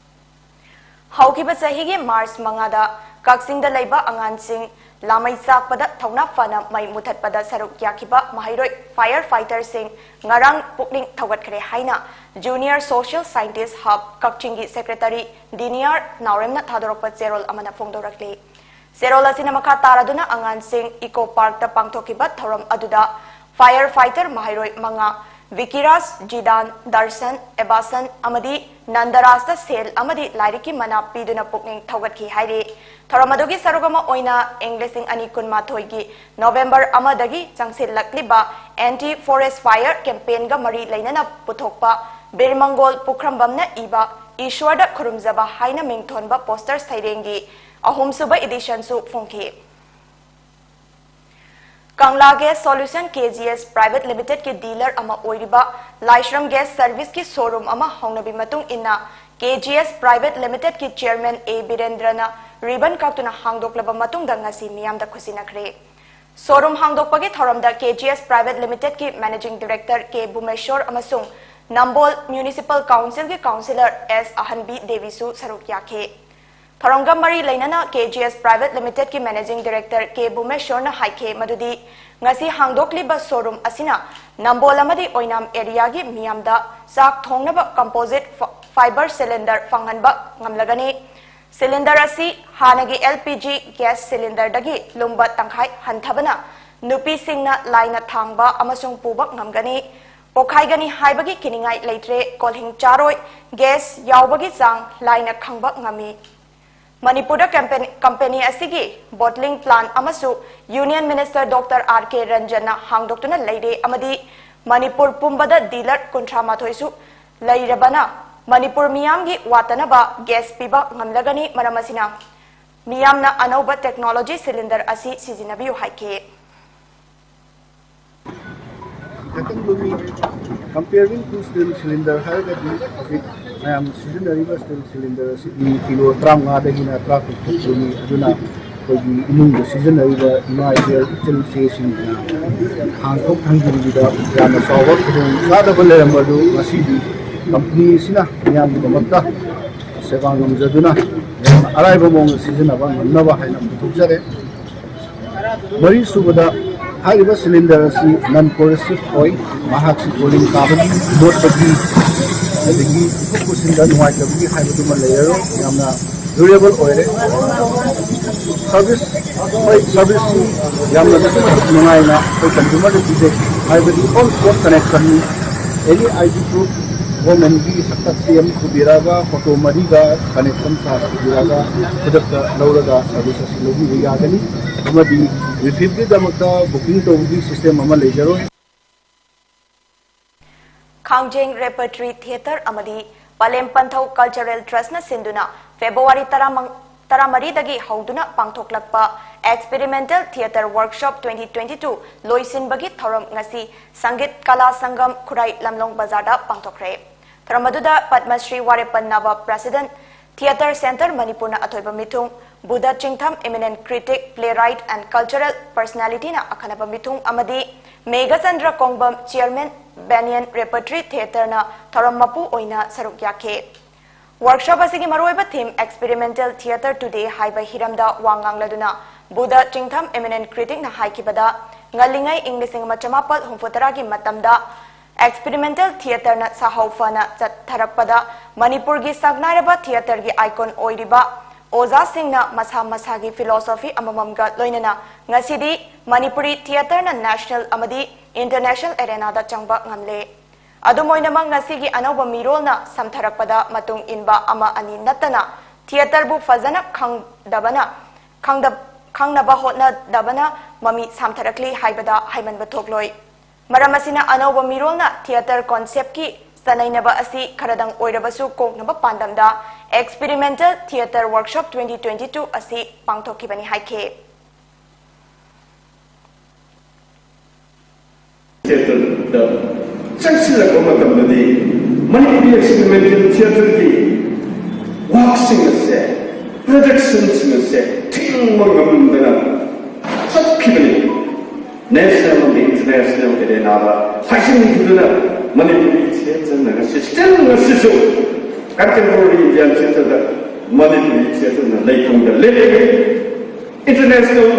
ꯍꯧꯈꯤꯕ ꯆꯍꯤꯒꯤ March ꯃꯉꯥꯗ ꯀꯛꯆꯤꯡꯗ ꯂꯩꯕ ꯑꯉꯥꯡꯁꯤꯡ ꯂꯥꯃꯩ ꯆꯥꯛꯄꯗ ꯊꯧꯅꯥ ꯐꯅ ꯃꯩ ꯃꯨꯊꯠꯄꯗ ꯁꯔꯨꯛ ꯌꯥꯈꯤꯕ ꯃꯍꯩꯔꯣꯏ fire fighterꯁꯤꯡ ꯉꯔꯥꯡ ꯄꯨꯛꯅꯤꯡ ꯊꯧꯒꯠꯈ꯭ꯔꯦ ꯍꯥꯏꯅ Junior Social Scientist Hub ꯀꯛꯆꯤꯡꯒꯤ secretary ꯗꯤꯅꯤꯌꯥꯔ ꯅꯥꯎꯔꯦꯝꯅ ꯊꯥꯗꯣꯔꯛꯄ ꯆꯦꯔꯣꯜ ꯑꯃꯅ ꯐꯣꯡꯗꯣꯔꯛꯂꯤ꯫ ꯆꯦꯔꯣꯜ ꯑꯁꯤꯅ ꯃꯈꯥ ꯇꯥꯔꯗꯨꯅ ꯑꯉꯥꯡꯁꯤꯡ Eco Parkꯇ ꯄꯥꯡꯊꯣꯛꯈꯤꯕ ꯊꯧꯔꯝ ꯑꯗꯨꯗ fire fighter ꯃꯍꯩꯔꯣꯏ ꯃꯉꯥ, ꯚꯤꯀꯤꯔꯥꯖ, ꯖꯤꯗꯥꯟ, ꯗꯔꯁꯟ, ꯑꯦꯕꯥꯁꯟ ꯑꯃꯗꯤ ꯅꯟꯗꯔꯥꯖꯇ ꯁꯦꯜ ꯑꯃꯗꯤ ꯂꯥꯏꯔꯤꯛꯀꯤ ꯃꯅꯥ ꯄꯤꯗꯨꯅ ꯄꯨꯛꯅꯤꯡ ꯊꯧꯒꯠꯈꯤ ꯍꯥꯏꯔꯤ꯫ ꯊꯧꯔꯝ ꯑꯗꯨꯒꯤ ꯁꯔꯨꯛ ꯑꯃ ꯑꯣꯏꯅ ꯏꯪ ꯂꯤꯁꯤꯡ ꯑꯅꯤ ꯀꯨꯟꯃꯥꯊꯣꯏꯒꯤ November ꯑꯃꯗꯒꯤ ꯆꯪꯁꯤꯜꯂꯛꯂꯤꯕ Anti Forest Fire campaignꯒ ꯃꯔꯤ ꯂꯩꯅꯅ ꯄꯨꯊꯣꯛꯄ ꯕꯤꯔꯃꯪꯒꯣꯜ ꯄꯨꯈ꯭ꯔꯝꯕꯝꯅ ꯏꯕ ꯏꯁ꯭ꯋꯔꯗ ꯈꯨꯔꯨꯝꯖꯕ ꯍꯥꯏꯅ ꯃꯤꯡꯊꯣꯟꯕ poster ꯁꯩꯔꯦꯡꯒꯤ ꯑꯍꯨꯝꯁꯨꯕ editionꯁꯨ ꯐꯣꯡꯈꯤ꯫ ꯀꯪꯂꯥ Gas Solution KGS Private Limitedꯀꯤ dealer ꯑꯃ ꯑꯣꯏꯔꯤꯕ ꯂꯥꯏꯁ꯭ꯔꯝ Gas Serviceꯀꯤ showroom ꯑꯃ ꯍꯧꯅꯕꯤ ꯃꯇꯨꯡ ꯏꯟꯅ KGS Private Limitedꯀꯤ chairman ꯑꯦ ꯕꯤꯔꯦꯟꯗ꯭ꯔꯅ ribbon ꯀꯛꯇꯨꯅ ꯍꯥꯡꯗꯣꯛꯂꯕ ꯃꯇꯨꯡꯗ ꯉꯁꯤ ꯃꯤꯌꯥꯝꯗ ꯈꯨꯠꯁꯤꯟꯅꯈ꯭ꯔꯦ꯫ Showroom ꯍꯥꯡꯗꯣꯛꯄꯒꯤ ꯊꯧꯔꯝꯗ KGS Private Limitedꯀꯤ managing director ꯀꯦ ꯚꯨꯃꯦꯁ꯭ꯋꯔ ꯑꯃꯁꯨꯡ ꯅꯝꯕꯣꯜ Municipal Councilꯒꯤ councillor ꯑꯦꯁ ꯑꯍꯟꯕꯤ ꯗꯦꯕꯤꯁꯨ ꯁꯔꯨꯛ ꯌꯥꯈꯤ꯫ ꯊꯧꯔꯝꯒ ꯃꯔꯤ ꯂꯩꯅꯅ KGS Private Limitedꯀꯤ managing director ꯀꯦ ꯚꯨꯃꯦꯁ꯭ꯋꯔꯅ ꯍꯥꯏꯈꯤ ꯃꯗꯨꯗꯤ ꯉꯁꯤ ꯍꯥꯡꯗꯣꯛꯂꯤꯕ showroom ꯑꯁꯤꯅ ꯅꯝꯕꯣꯜ ꯑꯃꯗꯤ ꯑꯣꯏꯅꯥꯝ areaꯒꯤ ꯃꯤꯌꯥꯝꯗ ꯆꯥꯛ ꯊꯣꯡꯅꯕ composite fiber cylinder ꯐꯪꯍꯟꯕ ꯉꯝꯂꯒꯅꯤ꯫ Cylinder ꯑꯁꯤ ꯍꯥꯟꯅꯒꯤ LPG gas cylinderꯗꯒꯤ ꯂꯨꯝꯕ ꯇꯪꯈꯥꯏ ꯍꯟꯊꯕꯅ ꯅꯨꯄꯤꯁꯤꯡꯅ ꯂꯥꯏꯅ ꯊꯥꯡꯕ ꯑꯃꯁꯨꯡ ꯄꯨꯕ ꯉꯝꯒꯅꯤ꯫ ꯄꯣꯈꯥꯏꯒꯅꯤ ꯍꯥꯏꯕꯒꯤ ꯀꯤꯅꯤꯡꯉꯥꯏ ꯂꯩꯇ꯭ꯔꯦ, ꯀꯣꯜꯍꯤꯡ ꯆꯥꯔꯣꯏ, gas ꯌꯥꯎꯕꯒꯤ ꯆꯥꯡ ꯂꯥꯏꯅ ꯈꯪꯕ ꯉꯝꯃꯤ꯫ ꯃꯅꯤꯄꯨꯔꯗ company ꯑꯁꯤꯒꯤ bottling plant ꯑꯃꯁꯨ Union Minister Doctor R K ꯔꯟꯖꯟꯅ ꯍꯥꯡꯗꯣꯛꯇꯨꯅ ꯂꯩꯔꯦ ꯑꯃꯗꯤ ꯃꯅꯤꯄꯨꯔ ꯄꯨꯝꯕꯗ dealer ꯀꯨꯟꯊ꯭ꯔꯥ ꯃꯥꯊꯣꯏꯁꯨ ꯂꯩꯔꯕꯅ ꯃꯅꯤꯄꯨꯔ ꯃꯤꯌꯥꯝꯒꯤ ꯋꯥꯠꯇꯅꯕ ꯒ꯭ꯌꯥꯁ ꯄꯤꯕ ꯉꯝꯂꯒꯅꯤ꯫ ꯃꯔꯝ ꯑꯁꯤꯅ ꯃꯤꯌꯥꯝꯅ ꯑꯅꯧꯕ ꯇꯦꯛꯅꯣꯂꯣꯖꯤ ꯁꯤꯂꯤꯟꯗꯔ ꯑꯁꯤ ꯁꯤꯖꯤꯟꯅꯕꯤꯌꯨ ꯍꯥꯏꯈꯤ꯫ Comparing to steel cylinder ꯍꯥꯏꯔꯒꯗꯤ ꯍꯧꯖꯤꯛ ꯃꯌꯥꯝ ꯁꯤꯖꯤꯟꯅꯔꯤꯕ steel cylinder ꯑꯁꯤꯗꯤ ꯀꯤꯂꯣ ꯇꯔꯥꯃꯉꯥꯗꯒꯤꯅ ꯇꯔꯥꯇꯔꯨꯛ ꯐꯥꯎꯕꯅꯤ꯫ ꯑꯗꯨꯅ ꯑꯩꯈꯣꯏꯒꯤ ꯏꯃꯨꯡꯗ ꯁꯤꯖꯤꯟꯅꯔꯤꯕ ꯏꯃꯥ ꯏꯆꯦ ꯏꯆꯜ ꯏꯆꯦꯁꯤꯡꯅ ꯊꯥꯡ ꯊꯣꯛ ꯊꯥꯡꯖꯤꯟꯒꯤꯗ ꯌꯥꯝꯅ ꯆꯥꯎꯕ ꯈꯨꯗꯣꯡꯆꯥꯗꯕ ꯂꯩꯔꯝꯕꯗꯨ ꯉꯁꯤꯗꯤ ꯀꯝꯄꯅꯤ ꯑꯁꯤꯅ ꯃꯤꯌꯥꯝꯒꯤꯗꯃꯛꯇ ꯁꯦꯕꯥ ꯉꯝꯖꯗꯨꯅ ꯌꯥꯝꯅ ꯑꯔꯥꯏꯕ ꯃꯑꯣꯡꯗ ꯁꯤꯖꯤꯟꯅꯕ ꯉꯝꯅꯕ ꯍꯥꯏꯅ ꯄꯨꯊꯣꯛꯆꯔꯦ꯫ ꯃꯔꯤꯁꯨꯕꯗ, ꯍꯥꯏꯔꯤꯕ ꯁꯤꯂꯤꯟꯗꯔ ꯑꯁꯤ non corrosive ꯑꯣꯏ꯫ ꯃꯍꯥꯛꯁꯤ ꯀꯣꯂꯤꯡ ꯀꯥꯕꯒꯤ, ꯃꯣꯠꯄꯒꯤ, ꯑꯗꯒꯤ ꯄꯨꯊꯣꯛ ꯄꯨꯁꯤꯟꯗ ꯅꯨꯡꯉꯥꯏꯇꯕꯒꯤ ꯍꯥꯏꯕꯗꯨꯃ ꯂꯩꯔꯔꯣꯏ꯫ ꯌꯥꯝꯅ durable ꯑꯣꯏꯔꯦ꯫ Service, ꯃꯣꯏ service ꯁꯤ ꯌꯥꯝꯅ ꯑꯗꯨꯛꯀꯤ ꯃꯇꯤꯛ ꯅꯨꯡꯉꯥꯏꯅ ꯑꯩꯈꯣꯏ consumer ꯗ ꯄꯤꯖꯩ꯫ ꯍꯥꯏꯕꯗꯤ on spot connection ꯅꯤ꯫ Any ID proof, government ꯀꯤ ꯁꯛꯇꯥꯛ ꯁꯤ ꯑꯃ ꯄꯨꯕꯤꯔꯛꯑꯒ, photo ꯃꯔꯤꯒ connection charge ꯄꯨꯕꯤꯔꯛꯑꯒ, ꯈꯨꯗꯛꯇ ꯂꯧꯔꯒ service ꯑꯁꯤ ꯂꯧꯕꯤꯕ ꯌꯥꯒꯅꯤ꯫ ꯑꯃꯗꯤ refill ꯒꯤꯗꯃꯛꯇ booking ꯇꯧꯕꯒꯤ system ꯑꯃ ꯂꯩꯖꯔꯣꯏ꯫ ꯈꯥꯡꯖꯦꯡ Repertory Theatre ꯑꯃꯗꯤ ꯄꯂꯦꯝ ꯄꯟꯊꯧ Cultural Trust ꯅ ꯁꯤꯟꯗꯨꯅ February ꯇꯔꯥꯃꯉꯥ, ꯇꯔꯥꯃꯔꯤꯗꯒꯤ ꯍꯧꯗꯨꯅ ꯄꯥꯡꯊꯣꯛꯂꯛꯄ Experimental Theatre Workshop twenty twenty-two ꯂꯣꯏꯁꯤꯟꯕꯒꯤ ꯊꯧꯔꯝ ꯉꯁꯤ ꯁꯪꯒꯤꯠ ꯀꯂꯥ ꯁꯪꯒꯝ, ꯈꯨꯔꯥꯏ ꯂꯝꯂꯣꯡ ꯕꯖꯥꯔꯗ ꯄꯥꯡꯊꯣꯛꯈ꯭ꯔꯦ꯫ ꯊꯧꯔꯝ ꯑꯗꯨꯗ ꯄꯗꯃ ꯁ꯭ꯔꯤ ꯋꯥꯔꯦꯄꯟ ꯅꯕ President, Theatre Centre ꯃꯅꯤꯄꯨꯔꯅ ꯑꯊꯣꯏꯕ ꯃꯤꯊꯨꯡ, Buddha ꯆꯤꯡꯊꯝ, eminent critic, playwright and cultural personality ꯅ ꯑꯈꯟꯅꯕ ꯃꯤꯊꯨꯡ ꯑꯃꯗꯤ Meghachandra ꯀꯣꯡꯕꯝ, Chairman, Banyan Repertory Theatre ꯅ ꯊꯧꯔꯝ ꯃꯄꯨ ꯑꯣꯏꯅ ꯁꯔꯨꯛ ꯌꯥꯈꯤ꯫ Workshop ꯑꯁꯤꯒꯤ ꯃꯔꯨꯑꯣꯏꯕ theme Experimental Theatre Today ꯍꯥꯏꯕ ꯍꯤꯔꯝꯗ ꯋꯥ ꯉꯥꯡꯂꯗꯨꯅ ꯕꯨꯙ ꯆꯤꯡꯊꯝ, eminent critic ꯅ ꯍꯥꯏꯈꯤꯕꯗ, ꯉꯜꯂꯤꯉꯩ ꯏꯪ ꯂꯤꯁꯤꯡ ꯑꯃ ꯆꯃꯥꯄꯜ ꯍꯨꯝꯐꯨꯇꯔꯥꯒꯤ ꯃꯇꯝꯗ Experimental Theatre ꯅ ꯁꯥꯍꯧ ꯐꯅ ꯆꯠꯊꯔꯛꯄꯗ ꯃꯅꯤꯄꯨꯔꯒꯤ ꯁꯛꯅꯥꯏꯔꯕ theatre ꯒꯤ icon ꯑꯣꯏꯔꯤꯕ ꯑꯣꯖꯥꯁꯤꯡꯅ ꯃꯁꯥ ꯃꯁꯥꯒꯤ philosophy ꯑꯃꯃꯝꯒ ꯂꯣꯏꯅꯅ ꯉꯁꯤꯗꯤ ꯃꯅꯤꯄꯨꯔꯤ theatre ꯅ national ꯑꯃꯗꯤ international arena ꯗ ꯆꯪꯕ ꯉꯝꯂꯦ꯫ ꯑꯗꯨꯝ ꯑꯣꯏꯅꯃꯛ, ꯉꯁꯤꯒꯤ ꯑꯅꯧꯕ ꯃꯤꯔꯣꯜꯅ ꯁꯝꯊꯔꯛꯄꯗ ꯃꯇꯨꯡ ꯏꯟꯕ ꯑꯃ ꯑꯅꯤ ꯅꯠꯇꯅ theatre ꯕꯨ ꯐꯖꯅ ꯈꯪꯗꯕꯅ, ꯈꯪꯗ-, ꯈꯪꯅꯕ ꯍꯣꯠꯅꯗꯕꯅ ꯃꯃꯤ ꯁꯥꯝꯊꯔꯛꯂꯤ ꯍꯥꯏꯕꯗ ꯍꯥꯏꯃꯟꯕ ꯊꯣꯛꯂꯣꯏ꯫ ꯃꯔꯝ ꯑꯁꯤꯅ, ꯑꯅꯧꯕ ꯃꯤꯔꯣꯜꯅ theatre concept ꯀꯤ ꯆꯅꯩꯅꯕ ꯑꯁꯤ ꯈꯔꯗꯪ ꯑꯣꯏꯔꯕꯁꯨ ꯀꯣꯛꯅꯕ ꯄꯥꯟꯗꯝꯗ Experimental Theatre Workshop twenty twenty-two ꯑꯁꯤ ꯄꯥꯡꯊꯣꯛꯈꯤꯕꯅꯤ ꯍꯥꯏꯈꯤ꯫ ꯊꯤꯌꯦꯇꯔꯗ ꯆꯪꯁꯤꯜꯂꯛꯄ ꯃꯇꯝꯗꯗꯤ ꯃꯅꯤꯄꯨꯔꯤ ꯑꯦꯛꯁꯄꯤꯔꯤꯃꯦꯟꯇꯦꯜ ꯊꯤꯌꯦꯇꯔꯒꯤ ꯋꯥꯛꯁꯤꯡ ꯑꯁꯦ, ꯄ꯭ꯔꯗꯛꯁꯟꯁꯤꯡ ꯑꯁꯦ ꯊꯤꯡꯕ ꯉꯝꯗꯅ ꯆꯠꯈꯤꯕꯅꯤ꯫ ꯅꯦꯁꯅꯦꯜ ꯑꯃꯗꯤ ꯏꯟꯇꯔꯅꯦꯁꯅꯦꯜ ꯑꯦꯔꯦꯅꯥꯗ ꯍꯥꯏꯖꯤꯟꯈꯤꯗꯨꯅ ꯃꯅꯤꯄꯨꯔꯤ ꯊꯤꯌꯦꯇꯔꯅ ꯉꯁꯤ, ꯁ꯭ꯇꯤꯜ ꯉꯁꯤꯁꯨ ꯀꯟꯇꯦꯝꯄꯣꯔꯔꯤ ꯏꯟꯗꯤꯌꯥꯟ ꯊꯤꯌꯦꯇꯔꯗ ꯃꯅꯤꯄꯨꯔꯤ ꯊꯤꯌꯦꯇꯔꯅ ꯂꯩꯄꯨꯡꯗ ꯂꯦꯞꯂꯤ꯫ ꯏꯟꯇꯔꯅꯦꯁꯅꯦꯜ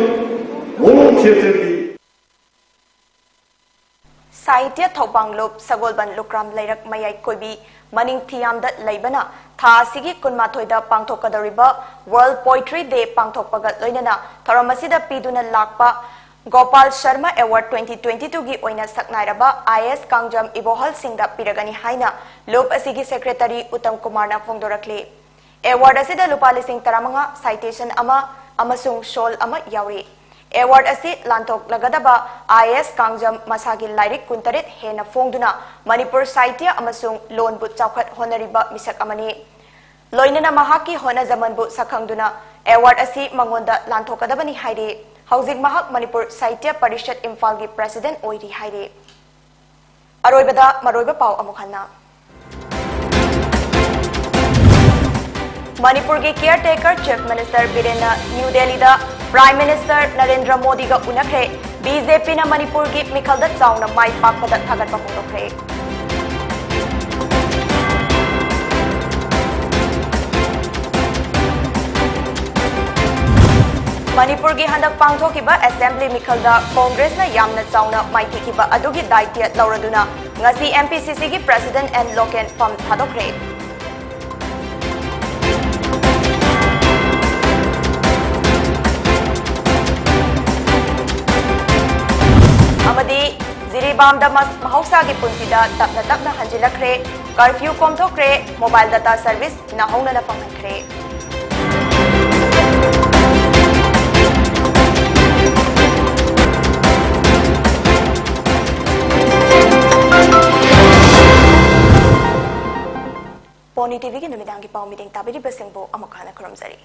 ꯋꯥꯔꯜ ꯊꯤꯌꯦꯇꯔꯒꯤ ꯁꯥꯍꯤꯇ꯭ꯌ ꯊꯧꯕꯥꯡꯂꯨꯞ ꯁꯒꯣꯜꯕꯟ ꯂꯨꯀ꯭ꯔꯥꯝ ꯂꯩꯔꯛ ꯃꯌꯥꯏ ꯀꯣꯏꯕꯤ ꯃꯅꯤꯡ ꯊꯤꯌꯥꯝꯗ ꯂꯩꯕꯅ ꯊꯥ ꯑꯁꯤꯒꯤ ꯀꯨꯟꯃꯥꯊꯣꯏꯗ ꯄꯥꯡꯊꯣꯛꯀꯗꯧꯔꯤꯕ World Poetry Day ꯄꯥꯡꯊꯣꯛꯄꯒ ꯂꯣꯏꯅꯅ ꯊꯧꯔꯝ ꯑꯁꯤꯗ ꯄꯤꯗꯨꯅ ꯂꯥꯛꯄ Gopal Sharma award twenty twenty-two ꯒꯤ ꯑꯣꯏꯅ ꯁꯛꯅꯥꯏꯔꯕ I A S ꯀꯥꯡꯖꯝ ꯏꯕꯣꯍꯜꯁꯤꯡꯗ ꯄꯤꯔꯒꯅꯤ ꯍꯥꯏꯅ ꯂꯨꯞ ꯑꯁꯤꯒꯤ ꯁꯦꯀ꯭ꯔꯦꯇꯔꯤ ꯎꯠꯇꯝ ꯀꯨꯃꯥꯔꯅ ꯐꯣꯡꯗꯣꯔꯛꯂꯤ꯫ ꯑꯦꯋꯥꯔꯗ ꯑꯁꯤꯗ ꯂꯨꯄꯥ ꯂꯤꯁꯤꯡ ꯇꯔꯥꯃꯉꯥ, ꯁꯥꯏꯇꯦꯁꯟ ꯑꯃ ꯑꯃꯁꯨꯡ ꯁꯣꯜ ꯑꯃ ꯌꯥꯎꯔꯤ꯫ ꯑꯦꯋꯥꯔꯗ ꯑꯁꯤ ꯂꯥꯟꯊꯣꯛꯂꯒꯗꯕ I A S ꯀꯥꯡꯖꯝ ꯃꯁꯥꯒꯤ ꯂꯥꯏꯔꯤꯛ ꯀꯨꯟꯇꯔꯦꯠ ꯍꯦꯟꯅ ꯐꯣꯡꯗꯨꯅ ꯃꯅꯤꯄꯨꯔ ꯁꯥꯍꯤꯇ꯭ꯌ ꯑꯃꯁꯨꯡ ꯂꯣꯟꯕꯨ ꯆꯥꯎꯈꯠ ꯍꯣꯠꯅꯔꯤꯕ ꯃꯤꯁꯛ ꯑꯃꯅꯤ꯫ ꯂꯣꯏꯅꯅ ꯃꯍꯥꯛꯀꯤ ꯍꯣꯠꯅꯖꯃꯟꯕꯨ ꯁꯛꯈꯪꯗꯨꯅ ꯑꯦꯋꯥꯔꯗ ꯑꯁꯤ ꯃꯉꯣꯟꯗ ꯂꯥꯟꯊꯣꯛꯀꯗꯕꯅꯤ ꯍꯥꯏꯔꯤ꯫ ꯍꯧꯖꯤꯛ ꯃꯍꯥꯛ ꯃꯅꯤꯄꯨꯔ ꯁꯥꯍꯤꯇ꯭ꯌ ꯄꯔꯤꯁꯠ ꯏꯝꯐꯥꯜꯒꯤ ꯄ꯭ꯔꯦꯁꯤꯗꯦꯟꯠ ꯑꯣꯏꯔꯤ ꯍꯥꯏꯔꯤ꯫ ꯑꯔꯣꯏꯕꯗ ꯃꯔꯨꯑꯣꯏꯕ ꯄꯥꯎ ꯑꯃꯨꯛ ꯍꯟꯅ꯫ ꯃꯅꯤꯄꯨꯔꯒꯤ caretaker chief minister ꯕꯤꯔꯦꯟꯅ ꯅ꯭ꯌꯨ ꯗꯦꯜꯂꯤꯗ Prime Minister ꯅꯔꯦꯟꯗ꯭ꯔ ꯃꯣꯗꯤꯒ ꯎꯅꯈ꯭ꯔꯦ꯫ ꯕꯤ ꯖꯦ ꯄꯤꯅ ꯃꯅꯤꯄꯨꯔꯒꯤ ꯃꯤꯈꯜꯗ ꯆꯥꯎꯅ ꯃꯥꯏ ꯄꯥꯛꯄꯗ ꯊꯥꯒꯠꯄ ꯐꯣꯡꯗꯣꯛꯈ꯭ꯔꯦ꯫ ꯃꯅꯤꯄꯨꯔꯒꯤ ꯍꯟꯗꯛ ꯄꯥꯡꯊꯣꯛꯈꯤꯕ ꯑꯦꯁꯦꯝꯕ꯭ꯂꯤ ꯃꯤꯈꯜꯗ ꯀꯣꯡꯒ꯭ꯔꯦꯁꯅ ꯌꯥꯝꯅ ꯆꯥꯎꯅ ꯃꯥꯏꯊꯤꯈꯤꯕ ꯑꯗꯨꯒꯤ ꯗꯥꯏꯇ꯭ꯌ ꯂꯧꯔꯗꯨꯅ ꯉꯁꯤ M P C C ꯒꯤ president and ꯂꯣꯀꯦꯟ ꯐꯝ ꯊꯥꯗꯣꯛꯈ꯭ꯔꯦ꯫ ꯑꯃꯗꯤ ꯖꯤꯔꯤꯕꯥꯝꯗ ꯃꯍꯧꯁꯥꯒꯤ ꯄꯨꯟꯁꯤꯗ ꯇꯞꯅ ꯇꯞꯅ ꯍꯟꯖꯤꯜꯂꯛꯈ꯭ꯔꯦ꯫ ꯀꯔꯐ꯭ꯌꯨ ꯀꯣꯝꯊꯣꯛꯈ꯭ꯔꯦ꯫ ꯃꯣꯕꯥꯏꯜ ꯗꯇꯥ ꯁꯔꯚꯤꯁ ꯅꯧꯍꯧꯅꯅ ꯐꯪꯍꯟꯈ꯭ꯔꯦ꯫ ꯇꯤꯚꯤꯒꯤ ꯅꯨꯃꯤꯗꯥꯡꯒꯤ ꯄꯥꯎ ꯃꯤꯠꯌꯦꯡ ꯇꯥꯕꯤꯔꯤꯕꯁꯤꯡꯕꯨ ꯑꯃꯨꯛ ꯍꯟꯅ ꯈꯨꯔꯨꯝꯖꯔꯤ꯫